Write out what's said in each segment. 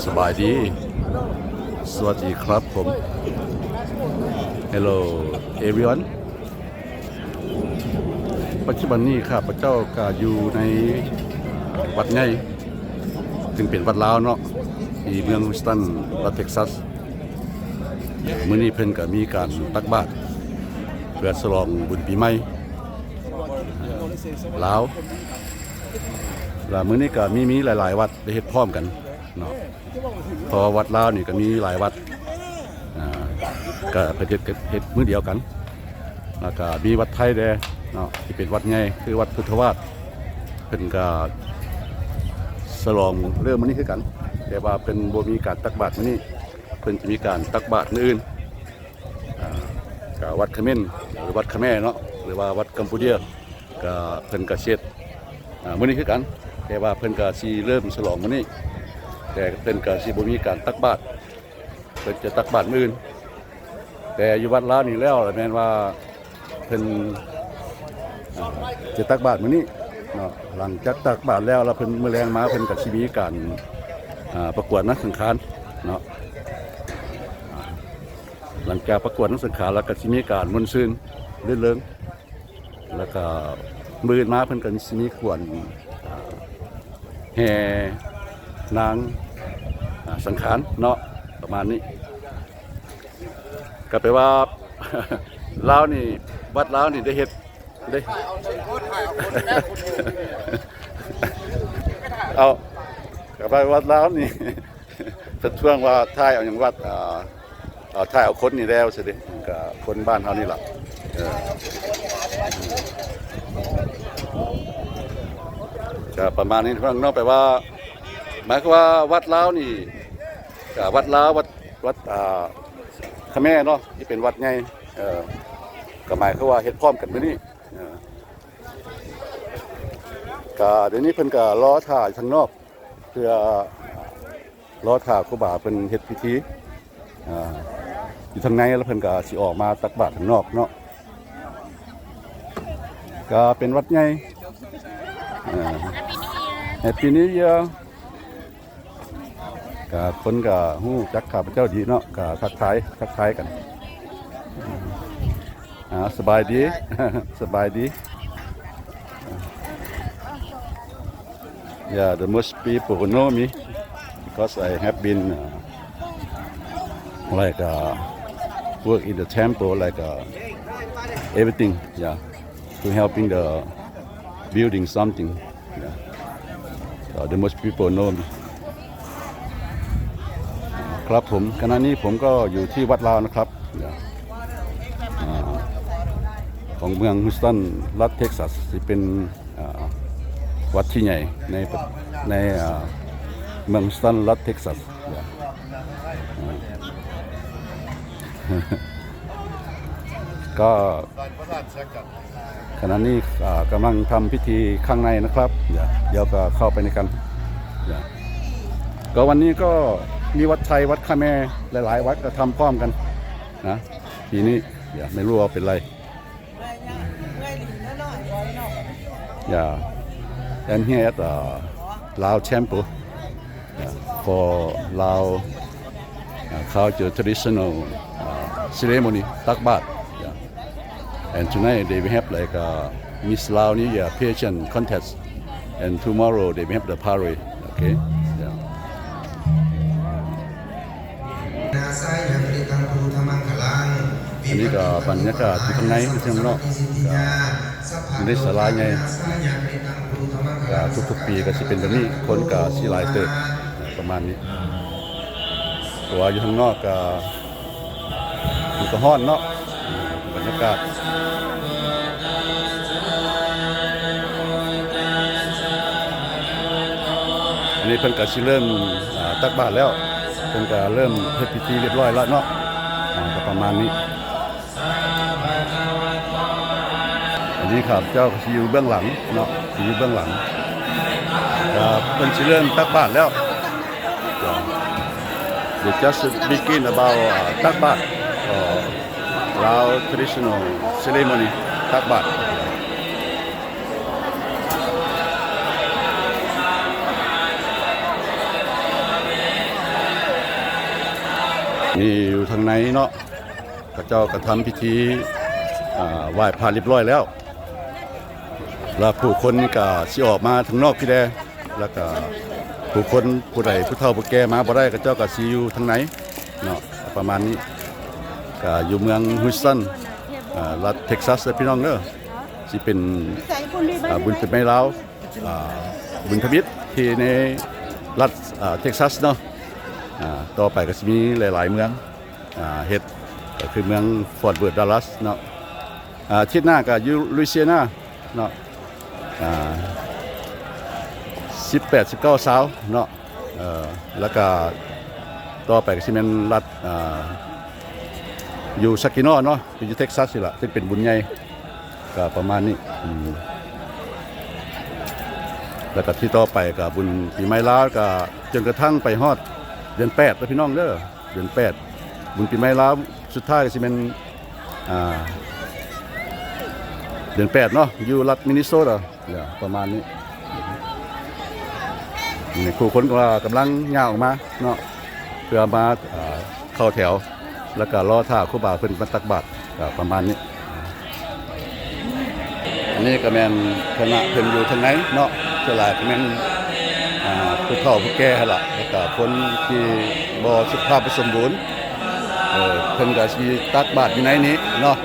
ສະບາຍດີ ສະຫວັດດີຄັບຜົມ Hello everyone. ປັດຈຸບັນນີ້ຂ້າພະເຈົ້າກະຢູ່ໃນວັດໃຫຍ່ ຊຶ່ງເປັນວັດລາວເນາະ ທີ່ເມືອງ Houston ລັດ Texas. ມື້ນີ້ເພິ່ນກະມີການຕັກບາດ ເພື່ອສະຫຼອງບຸນປີໃໝ່ລາວ ລະມື້ນີ້ກະມີ ມີຫຼາຍໆວັດໄດ້ເຮັດພ້ອມກັນເນາະ. ເພາະວ່າວັດລາວນີ້ກະມີຫຼາຍວັດ ອາ ກະເພິ່ນເຮັດ ເຮັດມື້ດຽວກັນ ລະກະມີວັດໄທແດ່ເນາະ ທີ່ເປັນວັດໃຫຍ່ ຄືວັດພຸດທະວາດ ເພິ່ນກະສະຫຼອງເລີ່ມມື້ນີ້ຄືກັນ ແຕ່ວ່າເພິ່ນບໍ່ມີການຕັກບາດມື້ນີ້ ເພິ່ນຈະມີການຕັກບາດມື້ອື່ນ ອາ ກະວັດຂະເໝນ ຫຼື ວັດຂະແມເນາະ ຫຼືວ່າວັດກຳປູເຈຍ ກະເພິ່ນກະເຮັດ ອາ ມື້ນີ້ຄືກັນ ແຕ່ວ່າເພິ່ນກະຊິເລີ່ມສະຫຼອງມື້ນີ້ ແຕ່ເພິ່ນກະຊິບໍ່ມີການຕັກບາດ ເພິ່ນຈະຕັກບາດມື້ອື່ນ ແຕ່ຢູ່ວັດລາວນີ້ແລ້ວລະແມ່ນວ່າເພິ່ນ ອາ ຈະຕັກບາດມື້ນີ້ເນາະ. ຫຼັງຈາກຕັກບາດແລ້ວ ລະເພິ່ນ ມື້ແລງມາເພິ່ນກະຊິມີການ ອາ ປະກວດນາງສັງຂານເນາະ. ອາ ຫຼັງຈາກປະກວດນາງສັງຂານແລ້ວກະຊິມີການມ່ວນຊື່ນ ລື່ນເລີງ ລະກະມື້ອື່ນມາເພິ່ນກະຊິມີຂະບວນ ອາ ແຫ່ນາງ ອາ ສັງຂານເນາະ ປະມານນີ້. ກະແປວ່າ ລາວນີ້ ວັດລາວນີ້ໄດ້ເຮັດ ໄດ້ ເອົາ ກະໄປວັດລາວນີ້ ເພິ່ນທວງວ່າຖ່າຍເອົາຫຍັງວັດ ອາ ເອົາ ຖ່າຍເອົາຄົນນີ້ແລ້ວຊິເດ ກະຄົນບ້ານເຮົານີ້ລະ ເອີ ກະປະມານນີ້ເນາະ. ແປວ່າ ໝາຍຄວາມວ່າວັດລາວນີ້ ກະວັດລາວ ວັດ ວັດ ອາ ຂະແມເນາະ ທີ່ເປັນວັດໃຫຍ່ ເອີ ກະໝາຍຄວາມວ່າເຮັດພ້ອມກັນມື້ນີ້ ເອີ ກະດຽວນີ້ເພິ່ນກະລໍຖ້າຢູ່ທາງນອກ ເພື່ອລໍຖ້າຄູບາເພິ່ນເຮັດພິທີ ອາ ຢູ່ທາງໃນ ລະເພິ່ນກະຊິອອກມາຕັກບາດທາງນອກເນາະ. ກະເປັນວັດໃຫຍ່ ອາ Happy New Year. ກະຄົນກະຮູ້ຈັກຂ້າພະເຈົ້າດີເນາະ ກະທັກທາຍ ທັກທາຍກັນ. ອາ ສະບາຍດີ ສະບາຍດີ. Yeah, the most people know me because I have been, uh, like, uh, work in the temple, like, uh, everything, yeah, to helping the building something. Yeah. So the most people know me. ครับผม ขณะนี้ผมก็อยู่ที่วัดลาวนะครับ อ่า ของเมืองฮิวสตัน รัฐเท็กซัส ที่เป็น อ่า วัดที่ใหญ่ใน ใน อ่า เมืองฮิวสตัน รัฐเท็กซัส อ่า ก็ ขณะนี้ อ่า กำลังทำพิธีข้างในนะครับ เดี๋ยว เดี๋ยวก็เข้าไปในกัน ก็วันนี้ก็มีวัดไทย วัดคะแม หลายๆ วัดก็ทำพร้อมกันนะ ปีนี้ เดี๋ยวไม่รู้ว่าเป็นไร Yeah, I'm here at, uh, Lao Temple, yeah, for Lao, uh, culture traditional, uh, ceremony, ตักบาตร. Yeah. And tonight they will have, like, uh, Miss Lao New Year pageant contest. And tomorrow they will have the parade. Okay. Yeah. ອັນນີ້ກໍບັນຍາກາດຢູ່ຂ້າງໃນເນາະ ຢູ່ໃນສາລາໃຫຍ່ ກໍທຸກໆປີກໍຊິເປັນແບບນີ້ ຄົນກໍຊິຫຼາຍເຕີບ ປະມານນີ້ ເພາະວ່າຢູ່ຂ້າງນອກກໍ ມັນກໍຮ້ອນເນາະ ບັນຍາກາດ ອັນນີ້ເພິ່ນກໍຊິເລີ່ມ ອ່າ ຕັກບາດແລ້ວ ເພິ່ນກໍເລີ່ມເຮັດພິທີຮຽບຮ້ອຍແລ້ວເນາະ ອ່າ ກໍປະມານນີ້ ອັນນີ້ຂ້າພະເຈົ້າກໍຊິຢູ່ເບື້ອງຫຼັງເນາະ ຊິຢູ່ເບື້ອງຫຼັງ ກໍເພິ່ນຊິເລີ່ມຕັກບາດແລ້ວ They just begin about, uh, ຕັກບາດ uh, Lao traditional ceremony ຕັກບາດ. ນີ້ຢູ່ທາງໃນເນາະ ເຂົາເຈົ້າກໍທຳພິທີ ອ່າ ໄຫວ້ພະຮຽບຮ້ອຍແລ້ວ ແລ້ວຜູ້ຄົນນີ້ກໍຊິອອກມາທາງນອກພີ້ແດ່ ແລ້ວກໍຜູ້ຄົນຜູ້ໃດຜູ້ເຖົ້າຜູ້ແກ່ມາບໍ່ໄດ້ ເຂົາເຈົ້າກໍຊິຢູ່ທາງໃນເນາະ ປະມານນີ້. ກໍຢູ່ເມືອງ Houston ອ່າ ລັດ Texas ເດີພີ່ນ້ອງເດີ ຊິເປັນ ອ່າ ບຸນປີໃໝ່ລາວ ອ່າ ບຸນທຳອິດທີ່ໃນລັດ ອ່າ Texas ເນາະ ອ່າ ຕໍ່ໄປກໍຊິມີຫຼາຍໆເມືອງ ອ່າ ເຮັດ ກໍຄືເມືອງ Fort Worth Dallas ເນາະ ອາທິດໜ້າກໍຢູ່ Louisiana ເນາະ ອ່າ ສິບແປດ ສິບເກົ້າ ຊາວເນາະ ເອີ ແລ້ວກໍຕໍ່ໄປກໍຊິແມ່ນລັດ ອ່າ ຢູ່ Saginaw ເນາະ ຢູ່ Texas ນີ້ລະ ເຊິ່ງເປັນບຸນໃຫຍ່ ກໍປະມານນີ້ ອືມ ແລ້ວກໍທີ່ຕໍ່ໄປກໍບຸນປີໃໝ່ລາວ ກໍຈົນກະທັ່ງໄປຮອດເດືອນແປດເດີພີ່ນ້ອງເດີ ເດືອນແປດ ບຸນປີໃໝ່ລາວສຸດທ້າຍກໍຊິແມ່ນ ອ່າ ເດືອນແປດເນາະ ຢູ່ລັດ Minnesota ປະມານນີ້ ນີ້ຜູ້ຄົນກໍວ່າກຳລັງຍ່າງອອກມາເນາະ ເພື່ອມາ ອ່າ ເຂົ້າແຖວ ແລ້ວກໍລໍຖ້າຄູບາເພິ່ນມາຕັກບາດ ກໍປະມານນີ້. ອັນນີ້ກໍແມ່ນຄະນະເພິ່ນຢູ່ທາງໃນເນາະ ສ່ວນຫຼາຍກໍແມ່ນ ອ່າ ຜູ້ເຖົ້າຜູ້ແກ່ຫັ້ນລະ ແລ້ວກໍຄົນທີ່ບໍ່ສຸຂະພາບບໍ່ສົມບູນ ເອີ ເພິ່ນກໍຊິຕັກບາດຢູ່ໃນນີ້ເນາະ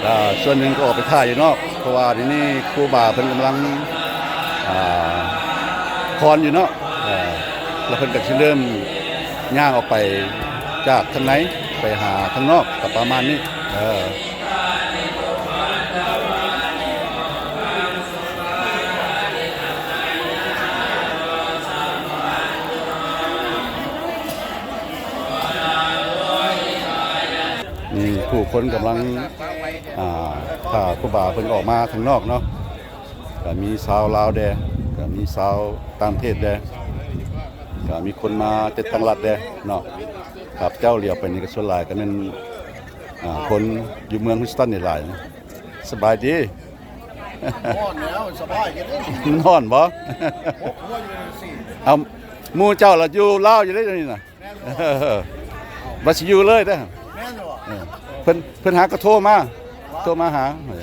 ແລ້ວສ່ວນໜຶ່ງກໍອອກໄປຖ້າຢູ່ນອກ ເພາະວ່າດຽວນີ້ຄູບາເພິ່ນກຳລັງ ອ່າ ພອນຢູ່ເນາະ ເອີ ແລ້ວເພິ່ນກໍຊິເລີ່ມຍ່າງອອກໄປຈາກທາງໃນໄປຫາທາງນອກ ກໍປະມານນີ້ ເອີ. ນີ້ຜູ້ຄົນກຳລັງ ອ່າ ຖ້າຄູບາເພິ່ນອອກມາທາງນອກເນາະ ກໍມີຊາວລາວແດ່ ກໍມີຊາວຕ່າງປະເທດແດ່ ກໍມີຄົນມາແຕ່ຕ່າງລັດແດ່ເນາະ. ຂ້າພະເຈົ້າຫຼຽວໄປນີ້ກໍສ່ວນຫຼາຍກໍແມ່ນ ອ່າ ຄົນຢູ່ເມືອງ Houston ນີ້ຫຼາຍ. ສະບາຍດີ. ຮ້ອນແລ້ວ ສະບາຍຢູ່ເດ້. ມັນຮ້ອນບໍ່? ຫົວຢູ່ນີ້. ເອົາ ໝູ່ເຈົ້າລະຢູ່ລາວຢູ່ເດ້ດຽວນີ້ນະ. ແມ່ນບໍ່? ວ່າຊິຢູ່ເລີຍເດ້. ແມ່ນບໍ່? ເອີ ເພິ່ນ ເພິ່ນຫາກໍໂທມາ ໂທມາຫາ. ອໍ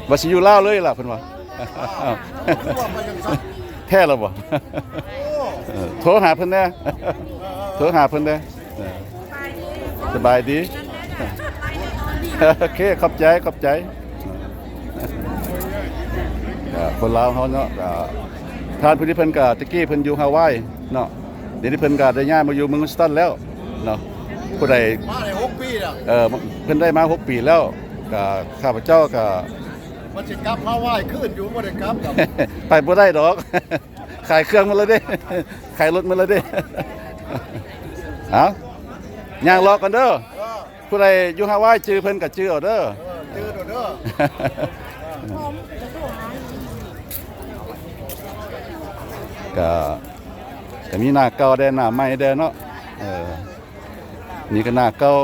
ວ່າຊິຢູ່ລາວເລີຍລະ ເພິ່ນວ່າ. ອ້າວ ຄືວ່າໄປຈັ່ງຊັ້ນ. ແທ້ລະບໍ່? ໂອ້ ເອີ ໂທຫາເພິ່ນແດ່. ເອີ ເອີ ເອີ ໂທຫາເພິ່ນແດ່. ເອີ ສະບາຍດີ. ໂອເຄ ຂອບໃຈ ຂອບໃຈ. ເອີ ຄົນລາວເຮົາເນາະ ກໍທ່ານຜູ້ນີ້ເພິ່ນກໍ ແຕ່ກີ້ເພິ່ນຢູ່ຮາວາຍເນາະ ດຽວນີ້ເພິ່ນກໍໄດ້ຍ້າຍມາຢູ່ເມືອງ Houston ແລ້ວເນາະ. ຜູ້ໃດ ມາໄດ້ຫົກປີແລ້ວ. ເອີ ເພິ່ນໄດ້ມາຫົກປີແລ້ວ ກໍຂ້າພະເຈົ້າກໍ ວ່າຊິກັບຮາວາຍຄືນຢູ່ ບໍ່ໄດ້ກັບດອກ. ໄປບໍ່ໄດ້ດອກ. ຂາຍເຄື່ອງໝົດແລ້ວເດ້ ຂາຍລົດໝົດແລ້ວເດ້. ເອົາ ຍ່າງເລາະກ່ອນເດີ. ເອີ ຜູ້ໃດຢູ່ຮາວາຍຈື່ເພິ່ນກໍຈື່ເອົາເດີ. ເອີ ຈື່ເອົາເດີ. ກໍ ກໍມີໜ້າເກົ່າແດ່ ໜ້າໃໝ່ແດ່ເນາະ. ເອີ ນີ້ກໍໜ້າເກົ່າ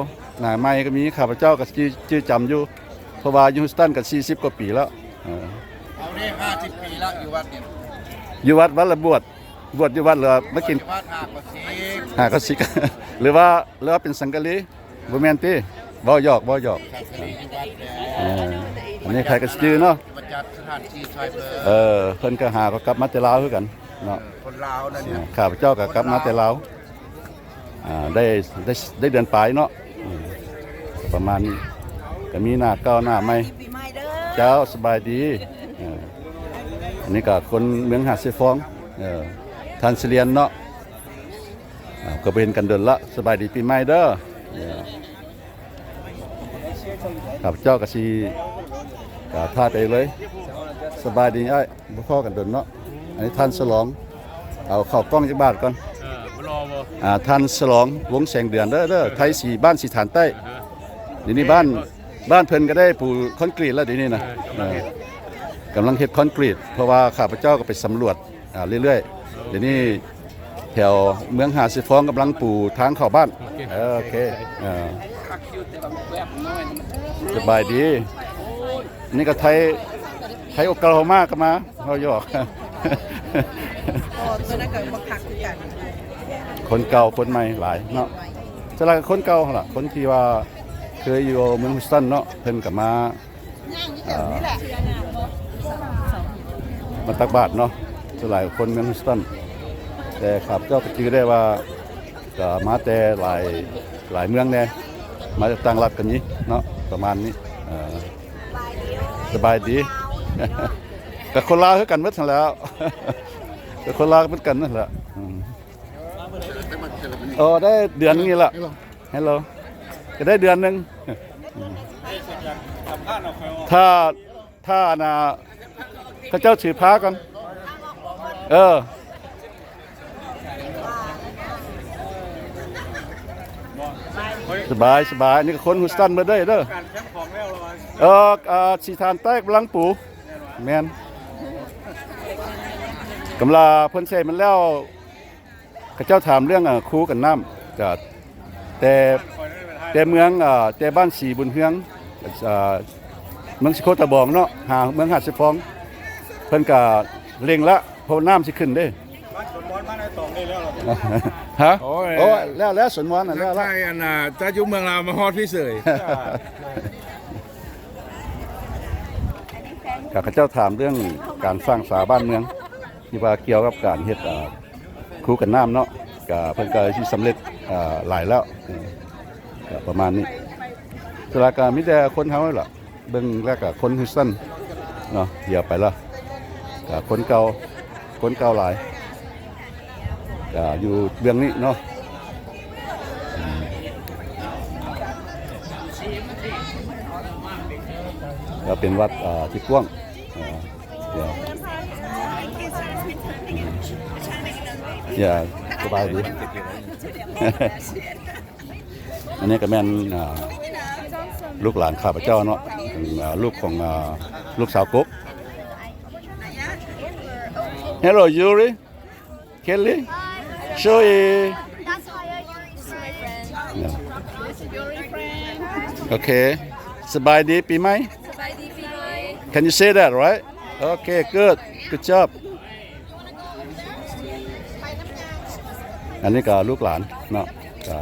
ໜ້າໃໝ່ກໍມີ. ຂ້າພະເຈົ້າກໍຈື່ ຈື່ຈຳຢູ່ ເພາະວ່າຢູ່ Houston ກໍສີ່ສິບກວ່າປີແລ້ວ. ເອີ ເອົາເດ້ ຫ້າສິບປີແລ້ວຢູ່ວັດນີ້. ຢູ່ວັດ ວັດລະບວດ ບວດຢູ່ວັດ ຫຼືວ່າມາກິນ ຢູ່ວັດ ຫ້າກໍສິບ ຫ້າກໍສິບ ຫຼືວ່າ ຫຼືວ່າເປັນສັງກະລີ? ບໍ່ແມ່ນຕິ? ເວົ້າຫຍອກ ເວົ້າຫຍອກ. ສັງກະລີຢູ່ວັດແລ້ວ. ເອີ ອັນນີ້ໃຜກໍຊິຈື່ເນາະ ມາຈັດສະຖານທີ່ຊ່ອຍເພິ່ນ. ເອີ ເພິ່ນກໍຫາກໍກັບມາແຕ່ລາວຄືກັນເນາະ. ເອີ ຄົນລາວນັ້ນ ເອີ ຂ້າພະເຈົ້າກໍກັບມາແຕ່ລາວ. ອ່າ ໄດ້ ໄດ້ ໄດ້ເດືອນປາຍເນາະ. ອືມ ປະມານນີ້ ກໍມີໜ້າເກົ່າໜ້າໃໝ່. ປີໃໝ່ເດີ. ເຈົ້າ ສະບາຍດີ. ເອີ ອັນນີ້ກໍຄົນເມືອງຫາດຊາຍຟອງ. ເອີ ທ່ານສະຫຼຽນເນາະ. ອ່າ ກໍບໍ່ເຫັນກັນດົນລະ. ສະບາຍດີປີໃໝ່ເດີ. ເອີ ຂ້າພະເຈົ້າກໍຊິ ກໍຖ່າຍໄປເລີຍ. ສະບາຍດີອ້າຍ. ບໍ່ພໍ້ກັນດົນເນາະ. ອັນນີ້ທ່ານສະຫຼອງ ເອົາເຂົ້າກ້ອງຈັກບາດກ່ອນ. ເອີ ບໍ່ຫຼໍ່ບໍ່? ອ່າ ທ່ານສະຫຼອງ ວົງແສງເດືອນເດີ ເດີ ເອີ ໄທສີ ບ້ານສີຖານໃຕ້. ເອີ ດຽວນີ້ບ້ານ ເອີ ບ້ານເພິ່ນກໍໄດ້ປູຄອນກຣີດແລ້ວດຽວນີ້ນະ. ເອີ ເອີ ກຳລັງເຮັດຄອນກຣີດ ເພາະວ່າຂ້າພະເຈົ້າກໍໄປສຳຫຼວດ ອ່າ ເລື້ອຍໆ. ດຽວນີ້ແຖວເມືອງຫາດຊາຍຟອງກຳລັງປູທາງເຂົ້າບ້ານ. ໂອເຄ ເອີ ໂອເຄ ເອີ ສະບາຍດີ. ນີ້ກໍໄທ ໄທໂອກາໂລຮາມາກໍມາ ເວົ້າຫຍອກ. ຄົນເກົ່າຄົນໃໝ່ຫຼາຍເນາະ. ສ່ວນຫຼາຍຄົນເກົ່າຫັ້ນລະ ຄົນທີ່ວ່າເຄີຍຢູ່ເມືອງ Houston ເນາະ ເພິ່ນກໍມາ ອ່າ ມາຕັກບາດເນາະ. ສ່ວນຫຼາຍຄົນເມືອງ Houston ແຕ່ຂ້າພະເຈົ້າກໍຈື່ໄດ້ວ່າ ກໍມາແຕ່ຫຼາຍ ຫຼາຍເມືອງແດ່ ມາຈາກຕ່າງລັດກໍມີເນາະ ປະມານນີ້. ເອີ ສະບາຍດີ ກໍຄົນລາວຄືກັນໝົດຫັ້ນແຫຼ້ວ ກໍຄົນລາວຄືກັນນັ້ນແຫຼະ. ອືມ ໂອ້ ໄດ້ເດືອນໜຶ່ງນີ້ລະ. Hello ກໍໄດ້ເດືອນໜຶ່ງ ຖ້າ ຖ້າອັນນ່າ ເຂົາເຈົ້າຖືພາກ່ອນ. ເອີ ສະບາຍ ສະບາຍ. ນີ້ກໍຄົນ Houston ເບິດເດີ ເອີ ອ່າ ສີຖານແຕກບລັງປູ ແມ່ນ ກຳລາເພິ່ນໃສ່ມັນແລ້ວ ເຂົາເຈົ້າຖາມເລື່ອງ ອ່າ ຄູກັນນ້ຳ ຈາກແຕ່ ແຕ່ເມືອງ ອ່າ ແຕ່ບ້ານສີບຸນເຮືອງ ອ່າ ເມືອງສີໂຄດຕະບອງເນາະ ຫາເມືອງຫາດຊາຍຟອງ ເພິ່ນກະເລັ່ງລະ ເພາະນ້ຳຊິຂຶ້ນເດ້. ຮະ? ໂອ້ຍ ໂອ້ຍ ແລ້ວ ແລ້ວ ສວນມອນ ແລ້ວ ແລ້ວ ໃຊ່ ອັນນ່າ ຈາກຢູ່ເມືອງລາວມາຮອດພີ້ເສີຍ. ກະເຂົາເຈົ້າຖາມເລື່ອງການສ້າງສາບ້ານເມືອງ ທີ່ວ່າກ່ຽວກັບການເຮັດ ອ່າ ຄູກັນນ້ຳເນາະ ກະເພິ່ນກະຊິສຳເລັດ ອ່າ ຫຼາຍແລ້ວ ເອີ ກະປະມານນີ້. ສ່ວນຫຼາຍກະມີແຕ່ຄົນເຮົາລະ ເບິ່ງແລ້ວກະຄົນ Houston ເນາະ ດຽວໄປລະ ກະຄົນເກົ່າ ຄົນເກົ່າຫຼາຍ ກະຢູ່ເບື້ອງນີ້ເນາະ. ອືມ ກະເປັນວັດ ອ່າ ທີ່ກວ້າງ ອ່າ ເອີ ເອີ ສະບາຍດີ. ອັນນີ້ກໍແມ່ນ ອ່າ ລູກຫຼານຂ້າພະເຈົ້າເນາະ ເປັນ ອ່າ ລູກຂອງ ອ່າ ລູກສາວກົກ. Hello Yuri, Kelly, Shui. ໂອເຄ ສະບາຍດີປີໃໝ່. ສະບາຍດີປີໃໝ່. Can you say that right? Okay, good. Good job. ອັນນີ້ກໍລູກຫຼານເນາະ ກໍ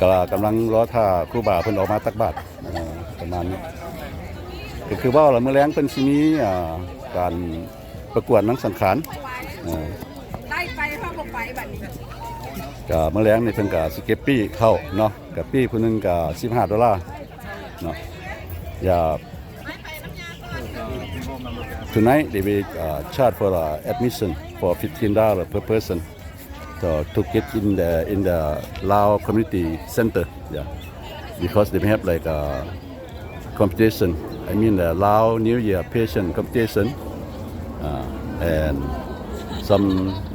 ກໍກຳລັງລໍຖ້າຄູບາເພິ່ນອອກມາຕັກບາດ ເອີ ປະມານນີ້. ກໍຄືເວົ້າລະ ມື້ແລງເພິ່ນຊິມີ ອ່າ ການປະກວດນາງສັງຂານ ເອີ ໄດ້ໄປ ເຮົາບໍ່ໄປບັດນີ້. ກໍມື້ແລງນີ້ເພິ່ນກໍຊິເກັບປີ້ເຂົ້າເນາະ ກໍປີ້ຜູ້ໜຶ່ງກໍສິບຫ້າໂດລາເນາະ. Yeah. Tonight they will, uh, charge for, uh, admission for fifteen dollar per person. So to get in the, in the Lao Community Center, yeah, because they have, like, a competition. I mean, the Lao New Year pageant competition, uh, and some,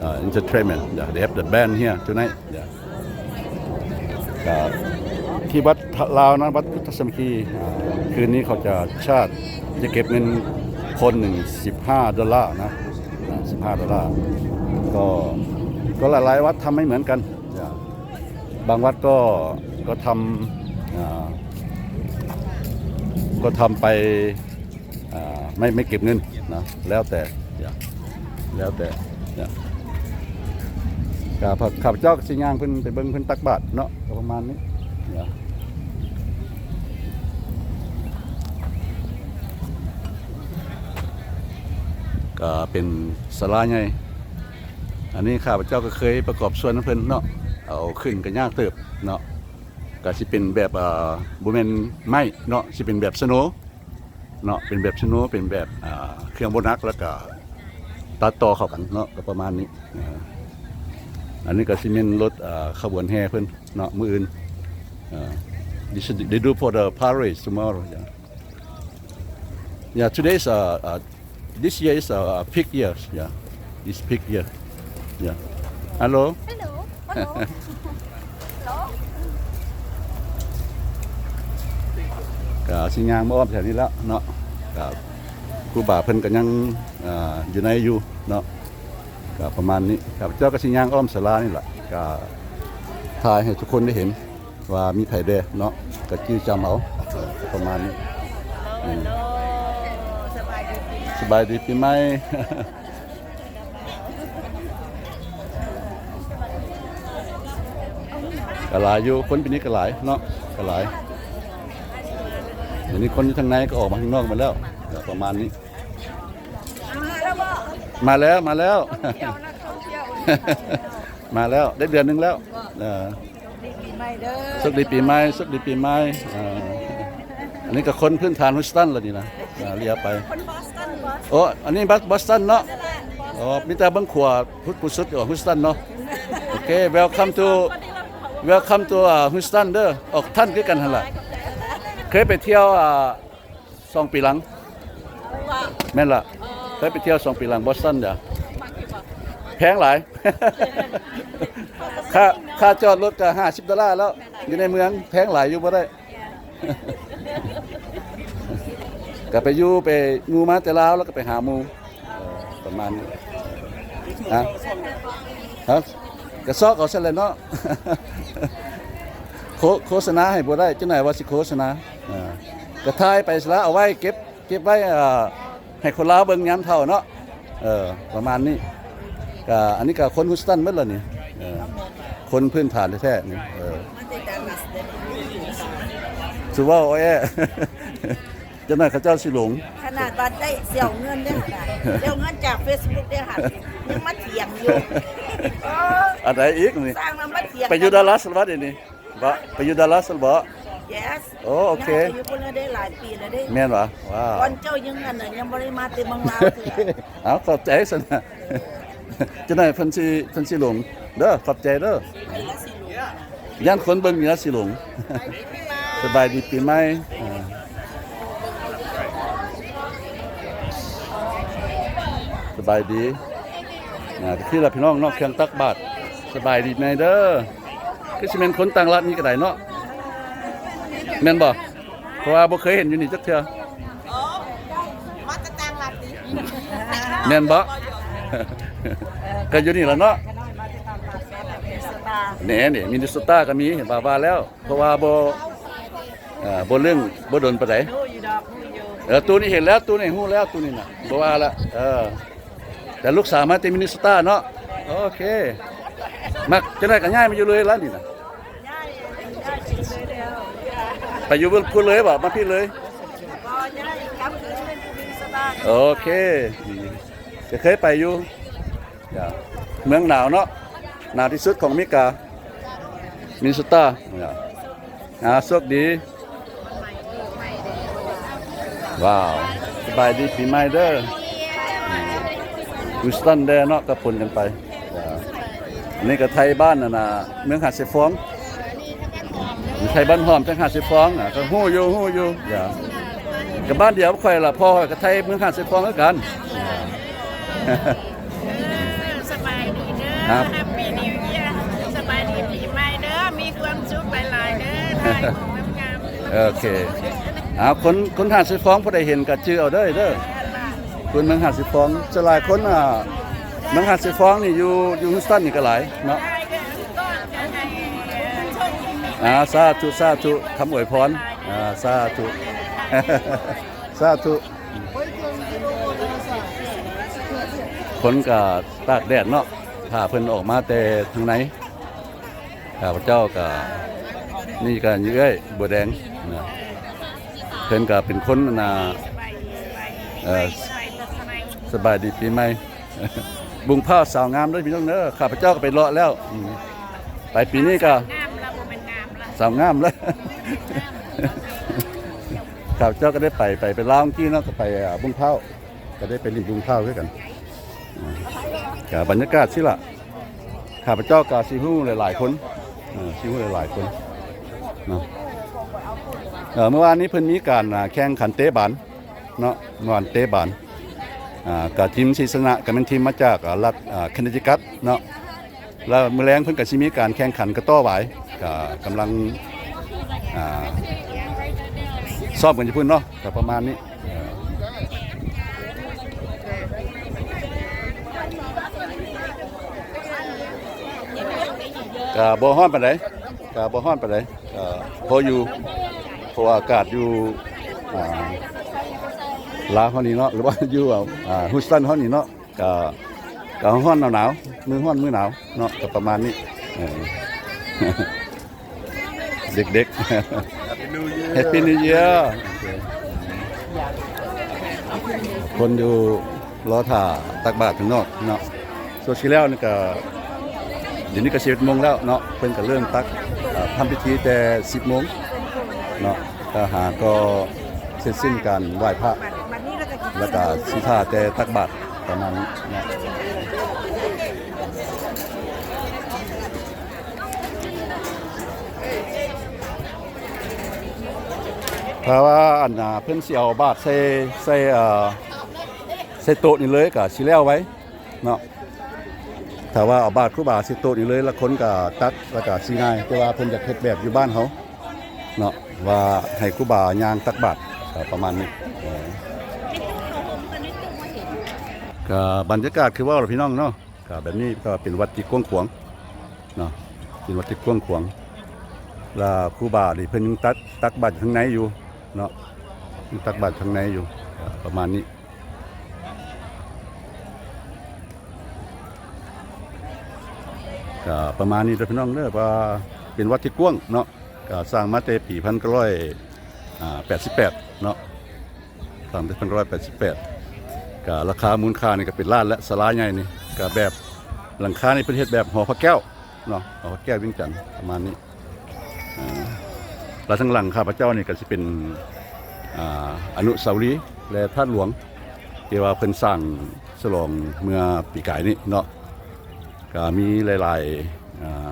uh, entertainment. Yeah, they have the band here tonight. Yeah. ກໍທີ່ວັດລາວນະ ວັດພຸດທະສາມັກຄີ ອ່າ ຄືນນີ້ເຂົາຈະຊາດ ຈະເກັບເງິນຄົນໜຶ່ງສິບຫ້າໂດລານະ ອ່າ ສິບຫ້າໂດລາ. ກໍ ກໍຫຼາຍໆວັດທຳໄມ່ເໝືອນກັນ ບາງວັດກໍ ກໍທຳ ອ່າ ກໍທຳໄປ ອ່າ ໄມ່ ໄມ່ເກັບເງິນນະ ແລ້ວແຕ່ ແລ້ວແຕ່ ກໍຂ້າພະເຈົ້າກໍຊິຍ່າງເພິ່ນໄປເບິ່ງເພິ່ນຕັກບາດເນາະ ກໍປະມານນີ້. ກໍເປັນສາລາໃຫຍ່ ອັນນີ້ຂ້າພະເຈົ້າກໍເຄີຍປະກອບສ່ວນນຳເພິ່ນເນາະ ເອົາຂຶ້ນກໍຍາກເຕີບເນາະ ກໍຊິເປັນແບບ ເອີ ບໍ່ແມ່ນໄມ້ເນາະ ຊິເປັນແບບສະໂນ ເນາະ ເປັນແບບສະໂນ ເປັນແບບ ອ່າ ເຄື່ອງບໍ່ໜັກ ແລ້ວກະຕັດຕໍ່ເຂົ້າກັນເນາະ ກໍປະມານນີ້. ອ່າ ອັນນີ້ກໍຊິແມ່ນລົດ ອ່າ ຂະບວນແຫ່ເພິ່ນເນາະ ມື້ອື່ນ. ອ່າ this they do for the parade tomorrow. Yeah. Yeah, today is, uh, uh, this year is, uh, a pig year. Yeah. It's pig year. Yeah. Hello. Hello. Hello. ກະຊິຍ່າງມາອ້ອມແຖວນີ້ແລ້ວເນາະ ກະຄູບາເພິ່ນກະຍັງ ອ່າ ຢູ່ໃນຢູ່ເນາະ ກະປະມານນີ້. ຂ້າພະເຈົ້າກະຊິຍ່າງອ້ອມສາລານີ້ລະ ກະຖ່າຍໃຫ້ທຸກຄົນໄດ້ເຫັນວ່າມີໃຜແດ່ເນາະ ກະຈື່ຈຳເອົາ ປະມານນີ້. ສະບາຍດີປີໃໝ່. ສະບາຍດີປີໃໝ່. ໂອ ກໍຫຼາຍຢູ່ ຄົນປີນີ້ກໍຫຼາຍເນາະ ກໍຫຼາຍ. ດຽວນີ້ຄົນຢູ່ທາງໃນກໍອອກມາຂ້າງນອກໝົດແລ້ວ ກໍປະມານນີ້. ມາແລ້ວ ມາແລ້ວ ມາແລ້ວ ໄດ້ເດືອນໜຶ່ງແລ້ວ. ເອີ ໂຊກດີປີໃໝ່ເດີ ໂຊກດີປີໃໝ່ ໂຊກດີປີໃໝ່. ເອີ ອັນນີ້ກໍຄົນພື້ນຖານ Houston ລະນີ້ນະ ເອີ ລຽໄປ. ຄົນ Boston ບໍ? ໂອ້ ອັນນີ້ Boston ເນາະ. ອໍ ມີແຕ່ເບິ່ງຂົວ ພຸດ ພຸດສຸດ Houston ເນາະ. ໂອເຄ Welcome to Welcome to Houston ເດີ. ອອກທັນຄືກັນຫັ້ນລະ ເຄີຍໄປທ່ຽວ ສອງປີຫຼັງ. ແມ່ນລະ ເຄີຍໄປທ່ຽວສອງປີຫຼັງ Boston ເດີ. ແພງຫຼາຍ ຄ່າ ຄ່າຈອດລົດກໍຫ້າສິບໂດລາແລ້ວ ຢູ່ໃນເມືອງແພງຫຼາຍ ຢູ່ບໍ່ໄດ້. ກໍໄປຢູ່ ໄປ ໝູ່ມາແຕ່ລາວ ແລ້ວກໍໄປຫາໝູ່ ເອີ ປະມານນີ້. ຮະ ຮະ ກໍຊອກເອົາຊັ້ນແຫຼະເນາະ. ໂຄ ໂຄສະນາໃຫ້ບໍ່ໄດ້ ຈັກໜ່ອຍວ່າຊິໂຄສະນາ. ເອີ ກໍຖ່າຍໄປຊະລະ ເອົາໄວ້ເກັບ ເກັບໄວ້ ເອີ ໃຫ້ຄົນລາວເບິ່ງຍາມເຖົ້າເນາະ. ເອີ ປະມານນີ້. ກະ ອັນນີ້ກະຄົນ Houston ໝົດລະນີ້. ເອີ ຄົນພື້ນຖານແທ້ໆນີ້. ເອີ ມາແຕ່ Dallas ເດ້ ຊິເວົ້າແອ ຈັກໜ່ອຍເຂົາເຈົ້າຊິຫຼົງ. ຂະໜາດວ່າໄດ້ ຊິເອົາເງິນເດ້ຫັ້ນນະ ຊິເອົາເງິນຈາກ Facebook ເດ້ຫັ້ນ ຍັງມາຖຽງຢູ່. ອັນໃດອີກນີ້? ສ້າງມາຖຽງ ໄປຢູ່ Dallas ລະວະດຽວນີ້. ບໍ່ ໄປຢູ່ Dallas ຊັ້ນບໍ່? Yes. ໂອ້ ໂອເຄ ໄປຢູ່ພຸ້ນລະເດ້ ຫຼາຍປີລະເດ້. ແມ່ນຫວາ? ວ້າວ ກ່ອນເຈົ້າຍັງ ອັນນັ້ນ ຍັງບໍ່ໄດ້ມາແຕ່ເມືອງລາວເທື່ອ. ເອົາ ຂອບໃຈຊັ້ນນະ ຈັກໜ່ອຍເພິ່ນຊິ ເພິ່ນຊິຫຼົງເດີ. ຂອບໃຈເດີ. ຢ້ານຄົນເບິ່ງນີ້ລະຊິຫຼົງ. ສະບາຍດີປີໃໝ່. ອ່າ ສະບາຍດີ. ອ່າ ຄືລະພີ່ນ້ອງເນາະ ເຄື່ອງຕັກບາດ. ສະບາຍດີໃນເດີ. ຄືຊິແມ່ນຄົນຕ່າງລັດນີ້ກໍໄດ້ເນາະ ແມ່ນບໍ່? ເພາະວ່າບໍ່ເຄີຍເຫັນຢູ່ນີ້ຈັກເທື່ອ. ມາແຕ່ຕ່າງລັດຕິ? ແມ່ນບໍ່? ກໍຢູ່ນີ້ລະເນາະ. ແນ່ ນີ້ Minnesota ກໍມີ ເຫັນວ່າ ວ່າແລ້ວ ເພາະວ່າບໍ່ ເອີ ບໍ່ເລື່ອງ ບໍ່ດົນປານໃດ. ຮູ້ຢູ່ດອກ ຮູ້ຢູ່. ເອີ ຕູ້ນີ້ເຫັນແລ້ວ ຕູ້ນີ້ຮູ້ແລ້ວ ຕູ້ນີ້ນະ ບໍ່ວ່າລະ. ເອີ ແຕ່ລູກສາວມາແຕ່ມິນນິໂຊຕາເນາະ. ໂອເຄ ມັກຈັ່ງໃດກໍຍ້າຍມາຢູ່ເລີຍລະນີ້ນະ. ຍ້າຍ ຍ້າຍໄປຢູ່ເລີຍແລ້ວ. ໄປຢູ່ພຸ້ນເລີຍບໍ່? ມາພີ້ເລີຍ? ບໍ່ ຍ້າຍກັບຄືນໄປຢູ່ມິນນິໂຊຕາ. ໂອເຄ ກໍເຄີຍໄປຢູ່. ເມືອງໜາວເນາະ ໜາວທີ່ສຸດຂອງອາເມລິກາ ມິນນິໂຊຕາ. ອ່າ ໂຊກດີ. ວ້າວ ສະບາຍດີປີໃໝ່ເດີ. ອືມ Houston ແດ່ເນາະ ກະປົນກັນໄປ. ອັນນີ້ກະໄທບ້ານ ອັນນ່າ ເມືອງຫາດຊາຍຟອງ. ໄທບ້ານຫ້ອມ ທາງຫາດຊາຍຟອງ ອ່າ ກະຮູ້ຢູ່ ຮູ້ຢູ່. ກະບ້ານດຽວກັບຂ້ອຍລະ ພໍ່ຂ້ອຍກະໄທເມືອງຫາດຊາຍຟອງຄືກັນ. ເອີ ສະບາຍດີເດີ. ຄັບ Happy New Year. ສະບາຍດີປີໃໝ່ເດີ. ມີຄວາມສຸກຫຼາຍໆເດີ. ຖ່າຍຮູບງາມໆ. ໂອເຄ ເອົາ ຄົນ ຄົນຫາດຊາຍຟອງ ຜູ້ໃດເຫັນກໍຈື່ເອົາເດີ ເດີ. ຄົນເມືອງຫາດຊາຍຟອງ ສ່ວນຫຼາຍຄົນ ອ່າ ເມືອງຫາດຊາຍຟອງນີ້ ຢູ່ ຢູ່ Houston ນີ້ກໍຫຼາຍເນາະ. ອ່າ ສາທຸ ສາທຸ ຄຳອວຍພອນ. ອ່າ ສາທຸ ສາທຸ. ຄົນກໍຕາກແດດເນາະ ຖ້າເພິ່ນອອກມາແຕ່ທາງໃນ. ຂ້າພະເຈົ້າກໍ ນີ້ກໍເອື້ອຍບົວແດງນະ ເພິ່ນກໍເປັນຄົນ ອັນນ່າ ເອີ ສະບາຍດີປີໃໝ່. ບຸງພ້າວສາວງາມເດີພີ່ນ້ອງເດີ. ຂ້າພະເຈົ້າກໍໄປເລາະແລ້ວ ອືມ ໄປປີນີ້ກໍ ງາມລະ ບໍ່ແມ່ນງາມລະ ສາວງາມລະ. ຂ້າພະເຈົ້າກໍໄດ້ໄປ ໄປ ໄປລາວກີ້ເນາະ ກໍໄປ ອາ ບຸງພ້າວ ກໍໄດ້ໄປຫຼິ້ນບຸງພ້າວຄືກັນ. ອ່າ ກະບັນຍາກາດຊີ້ລະ ຂ້າພະເຈົ້າກະຊິຮູ້ຫຼາຍໆຄົນ ເອີ ຊິຮູ້ຫຼາຍໆຄົນເນາະ. ເອີ ເມື່ອວານນີ້ເພິ່ນມີການ ອ່າ ແຂ່ງຂັນເຕະບານເນາະ ເມື່ອວານເຕະບານ ອ່າ ກະທີມທີ່ຊະນະກະແມ່ນທີມມາຈາກ ອ່າ ລັດ ອ່າ Connecticut ເນາະ. ແລ້ວມື້ແລງເພິ່ນກໍຊິມີການແຂ່ງຂັນກະຕໍ່ຫວາຍ ກໍກຳລັງ ອ່າ ຊ້ອມກັນຢູ່ພຸ້ນເນາະ ກໍປະມານນີ້. ກໍບໍ່ຮ້ອນປານໃດ ກໍບໍ່ຮ້ອນປານໃດ ກໍພໍຢູ່ ເພາະວ່າອາກາດຢູ່ ອ່າ ລາວເຮົານີ້ເນາະ ຫຼືວ່າຢູ່ ອ່າ Houston ເຮົານີ້ເນາະ ກໍ ກໍຮ້ອນໜາວໆ ມື້ຮ້ອນມື້ໜາວເນາະ ກໍປະມານນີ້. ເອີ ເອີ ເດັກໆ Happy New Year Happy New Year ຄົນຢູ່ລໍຖ້າຕັກບາດຂ້າງນອກເນາະ. ຊ່ວງທີ່ແລ້ວນີ້ກໍ ດຽວນີ້ກໍສິບເອັດໂມງແລ້ວເນາະ ເພິ່ນກໍເລີ່ມຕັກ ເອີ່ ທຳພິທີແຕ່ສິບໂມງເນາະ ກໍຫາກໍເສັດສິ້ນການໄຫວ້ພະ ແລ້ວກໍຊິຖ້າແຕ່ຕັກບາດປະມານນີ້ເນາະ. ຖ້າວ່າອັນນ່າ ເພິ່ນຊິເອົາບາດໃສ່ ໃສ່ ເອີ່ ໃສ່ໂຕະນີ້ເລີຍກໍຊິແລ້ວໄວເນາະ. ຖ້າວ່າເອົາບາດຄູບາໃສ່ໂຕະນີ້ເລີຍ ລະຄົນກໍຕັກ ລະກໍຊິງ່າຍ ແຕ່ວ່າເພິ່ນຢາກເຮັດແບບຢູ່ບ້ານເຮົາເນາະ ວ່າໃຫ້ຄູບາຍ່າງຕັກບາດ ກໍປະມານນີ້. ກໍບັນຍາກາດຄືເວົ້າລະພີ່ນ້ອງເນາະ ກໍແບບນີ້ກໍເປັນວັດທີ່ກວ້າງຂວາງເນາະ ເປັນວັດທີ່ກວ້າງຂວາງ ລະຄູບານີ້ເພິ່ນຍັງຕັກ ຕັກບາດຢູ່ທາງໃນຢູ່ເນາະ ຍັງຕັກບາດທາງໃນຢູ່ ກໍປະມານນີ້ ກໍປະມານນີ້ເດີພີ່ນ້ອງເດີ ວ່າເປັນວັດທີ່ກວ້າງເນາະ ກໍສ້າງມາແຕ່ປີພັນເກົ້າຮ້ອຍແປດສິບແປດເນາະ ສ້າງແຕ່ພັນເກົ້າຮ້ອຍແປດສິບແປດ ກໍລາຄາມູນຄ່ານີ້ກໍເປັນລ້ານແລ້ວ ສາລາໃຫຍ່ນີ້ ກໍແບບຫຼັງຄານີ້ເພິ່ນເຮັດແບບຫໍພະແກ້ວເນາະ ຫໍພະແກ້ວວຽງຈັນ ປະມານນີ້. ອ່າ ແລະທາງຫຼັງຂ້າພະເຈົ້ານີ້ກໍຊິເປັນ ອ່າ ອະນຸສາວະລີ ແລະທາດຫຼວງ ທີ່ວ່າເພິ່ນສ້າງສະຫຼອງເມື່ອປີກາຍນີ້ເນາະ ກໍມີຫຼາຍໆ ອ່າ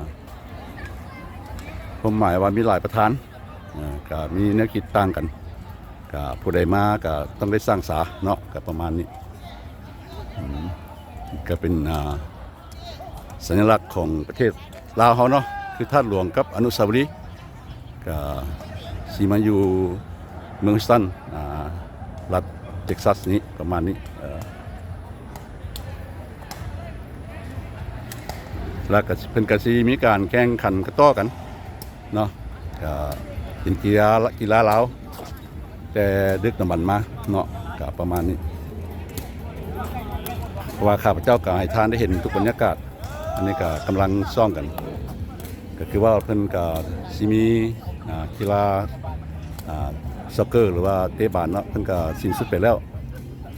ຄວາມໝາຍວ່າມີຫຼາຍປະທານ ອ່າ ກໍມີແນວຄິດຕ່າງກັນ ກໍຜູ້ໃດມາກໍຕ້ອງໄດ້ສ້າງສາເນາະ ກໍປະມານນີ້ ອືມ ກໍເປັນ ອ່າ ສັນຍະລັກຂອງປະເທດລາວເຮົາເນາະ ຄືທາດຫຼວງກັບອະນຸສາວະລີ ກໍຊິມາຢູ່ເມືອງ Houston ອ່າ ລັດ Texas ນີ້ ປະມານນີ້ ເອີ ແລ້ວກໍເພິ່ນກໍຊິມີການແຂ່ງຂັນກະຕໍ້ກັນເນາະ ກໍເປັນກິລາ ກິລາລາວ ແຕ່ດຶກດຳບັນມາເນາະ ກໍປະມານນີ້ ເພາະວ່າຂ້າພະເຈົ້າກໍໃຫ້ທ່ານໄດ້ເຫັນທຸກບັນຍາກາດ ອັນນີ້ກໍກຳລັງຊ້ອມກັນ ກໍຄືວ່າເພິ່ນກໍຊິມີ ອ່າ ກິລາ ອ່າ ຊັອກເກີ ຫຼືວ່າເຕະບານເນາະ ເພິ່ນກໍສິ້ນສຸດໄປແລ້ວ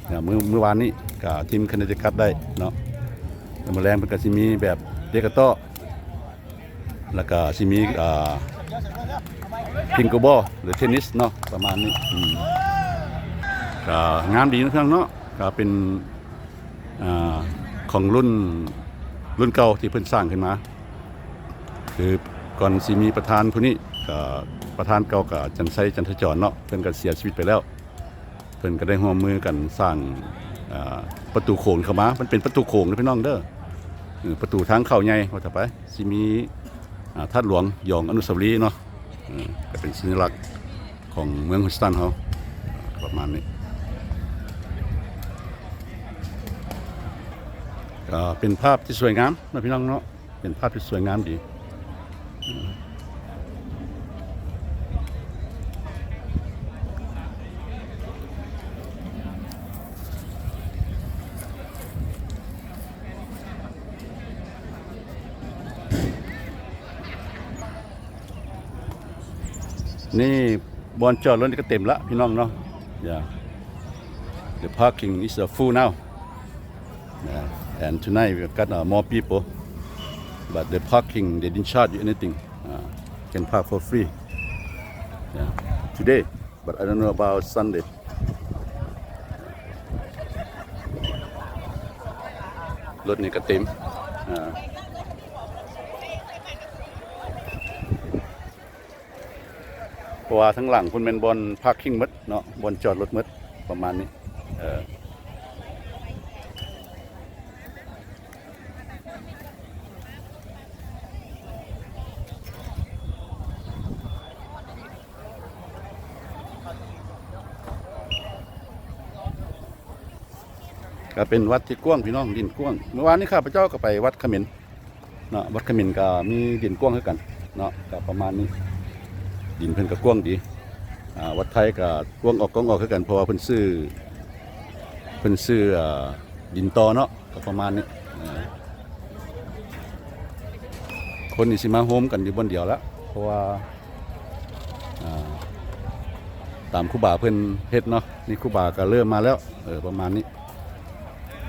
ອ່າ ມື້ ມື້ວານນີ້ກໍທີມ Connecticut ໄດ້ເນາະ ແລ້ວມື້ແລງເພິ່ນກໍຊິມີແບບເຕະກະຕໍ້ ແລ້ວກະຊິມີ ອ່າ pickleball ຫຼື tennis ເນາະ ປະມານນີ້ ອືມ ກະງາມດີເນາະ ເນາະ ກະເປັນ ອ່າ ຂອງລຸ້ນ ລຸ້ນເກົ່າທີ່ເພິ່ນສ້າງຂຶ້ນມາ ຄືກ່ອນຊິມີປະທານຜູ້ນີ້ ກະປະທານເກົ່າກະ ຈັນໄຊ ຈັນທະຈອນ ເນາະ ເພິ່ນກະເສຍຊີວິດໄປແລ້ວ. ເພິ່ນກໍໄດ້ຮ່ວມມືກັນສ້າງ ອ່າ ປະຕູໂຂງເຂົ້າມາ ມັນເປັນປະຕູໂຂງເດີພີ່ນ້ອງເດີ ເອີ ປະຕູທາງເຂົ້າໃຫຍ່ວ່າຊະໄປ ຊິມີ ອ່າ ທາດຫຼວງຢອງອະນຸສາວະລີເນາະ ເອີ ກໍເປັນສັນຍະລັກຂອງເມືອງ Houston ເຮົາ ປະມານນີ້ ກໍເປັນພາບທີ່ສວຍງາມເນາະ ພີ່ນ້ອງເນາະ. ເປັນພາບທີ່ສວຍງາມດີ. ນີ້ບ່ອນຈອດລົດນີ້ກໍເຕັມລະ ພີ່ນ້ອງເນາະ. Yeah. The parking is, uh, full now. Yeah, and tonight we've got, uh, more people, but the parking, they didn't charge you anything. Uh, can park for free. Yeah, today, but I don't know about Sunday. ລົດນີ້ກໍເຕັມ ອ່າ ເພາະວ່າທາງຫຼັງພຸ້ນແມ່ນບ່ອນພາກຄິງໝົດເນາະ ບ່ອນຈອດລົດໝົດ ປະມານນີ້ ເອີ ກໍເປັນວັດທີ່ກວ້າງ ພີ່ນ້ອງ ດິນກວ້າງ. ມື້ວານນີ້ຂ້າພະເຈົ້າກໍໄປວັດຂະເໝນ ເນາະ ວັດຂະເໝນກໍມີດິນກວ້າງຄືກັນເນາະ ກໍປະມານນີ້ ດິນເພິ່ນກໍກວ້າງດີ. ອ່າ ວັດໄທກໍກວ້າງອອກກວ້າງອອກຄືກັນ ເພາະວ່າເພິ່ນຊື້ ເພິ່ນຊື້ ອ່າ ດິນຕໍ່ເນາະ ກໍປະມານນີ້. ອ່າ ຄົນນີ້ຊິມາໂຮມກັນຢູ່ບ່ອນດຽວລະ ເພາະວ່າ ຕາມຄູບາເພິ່ນເຮັດເນາະ. ນີ້ຄູບາກໍເລີ່ມມາແລ້ວ ເອີ ປະມານນີ້.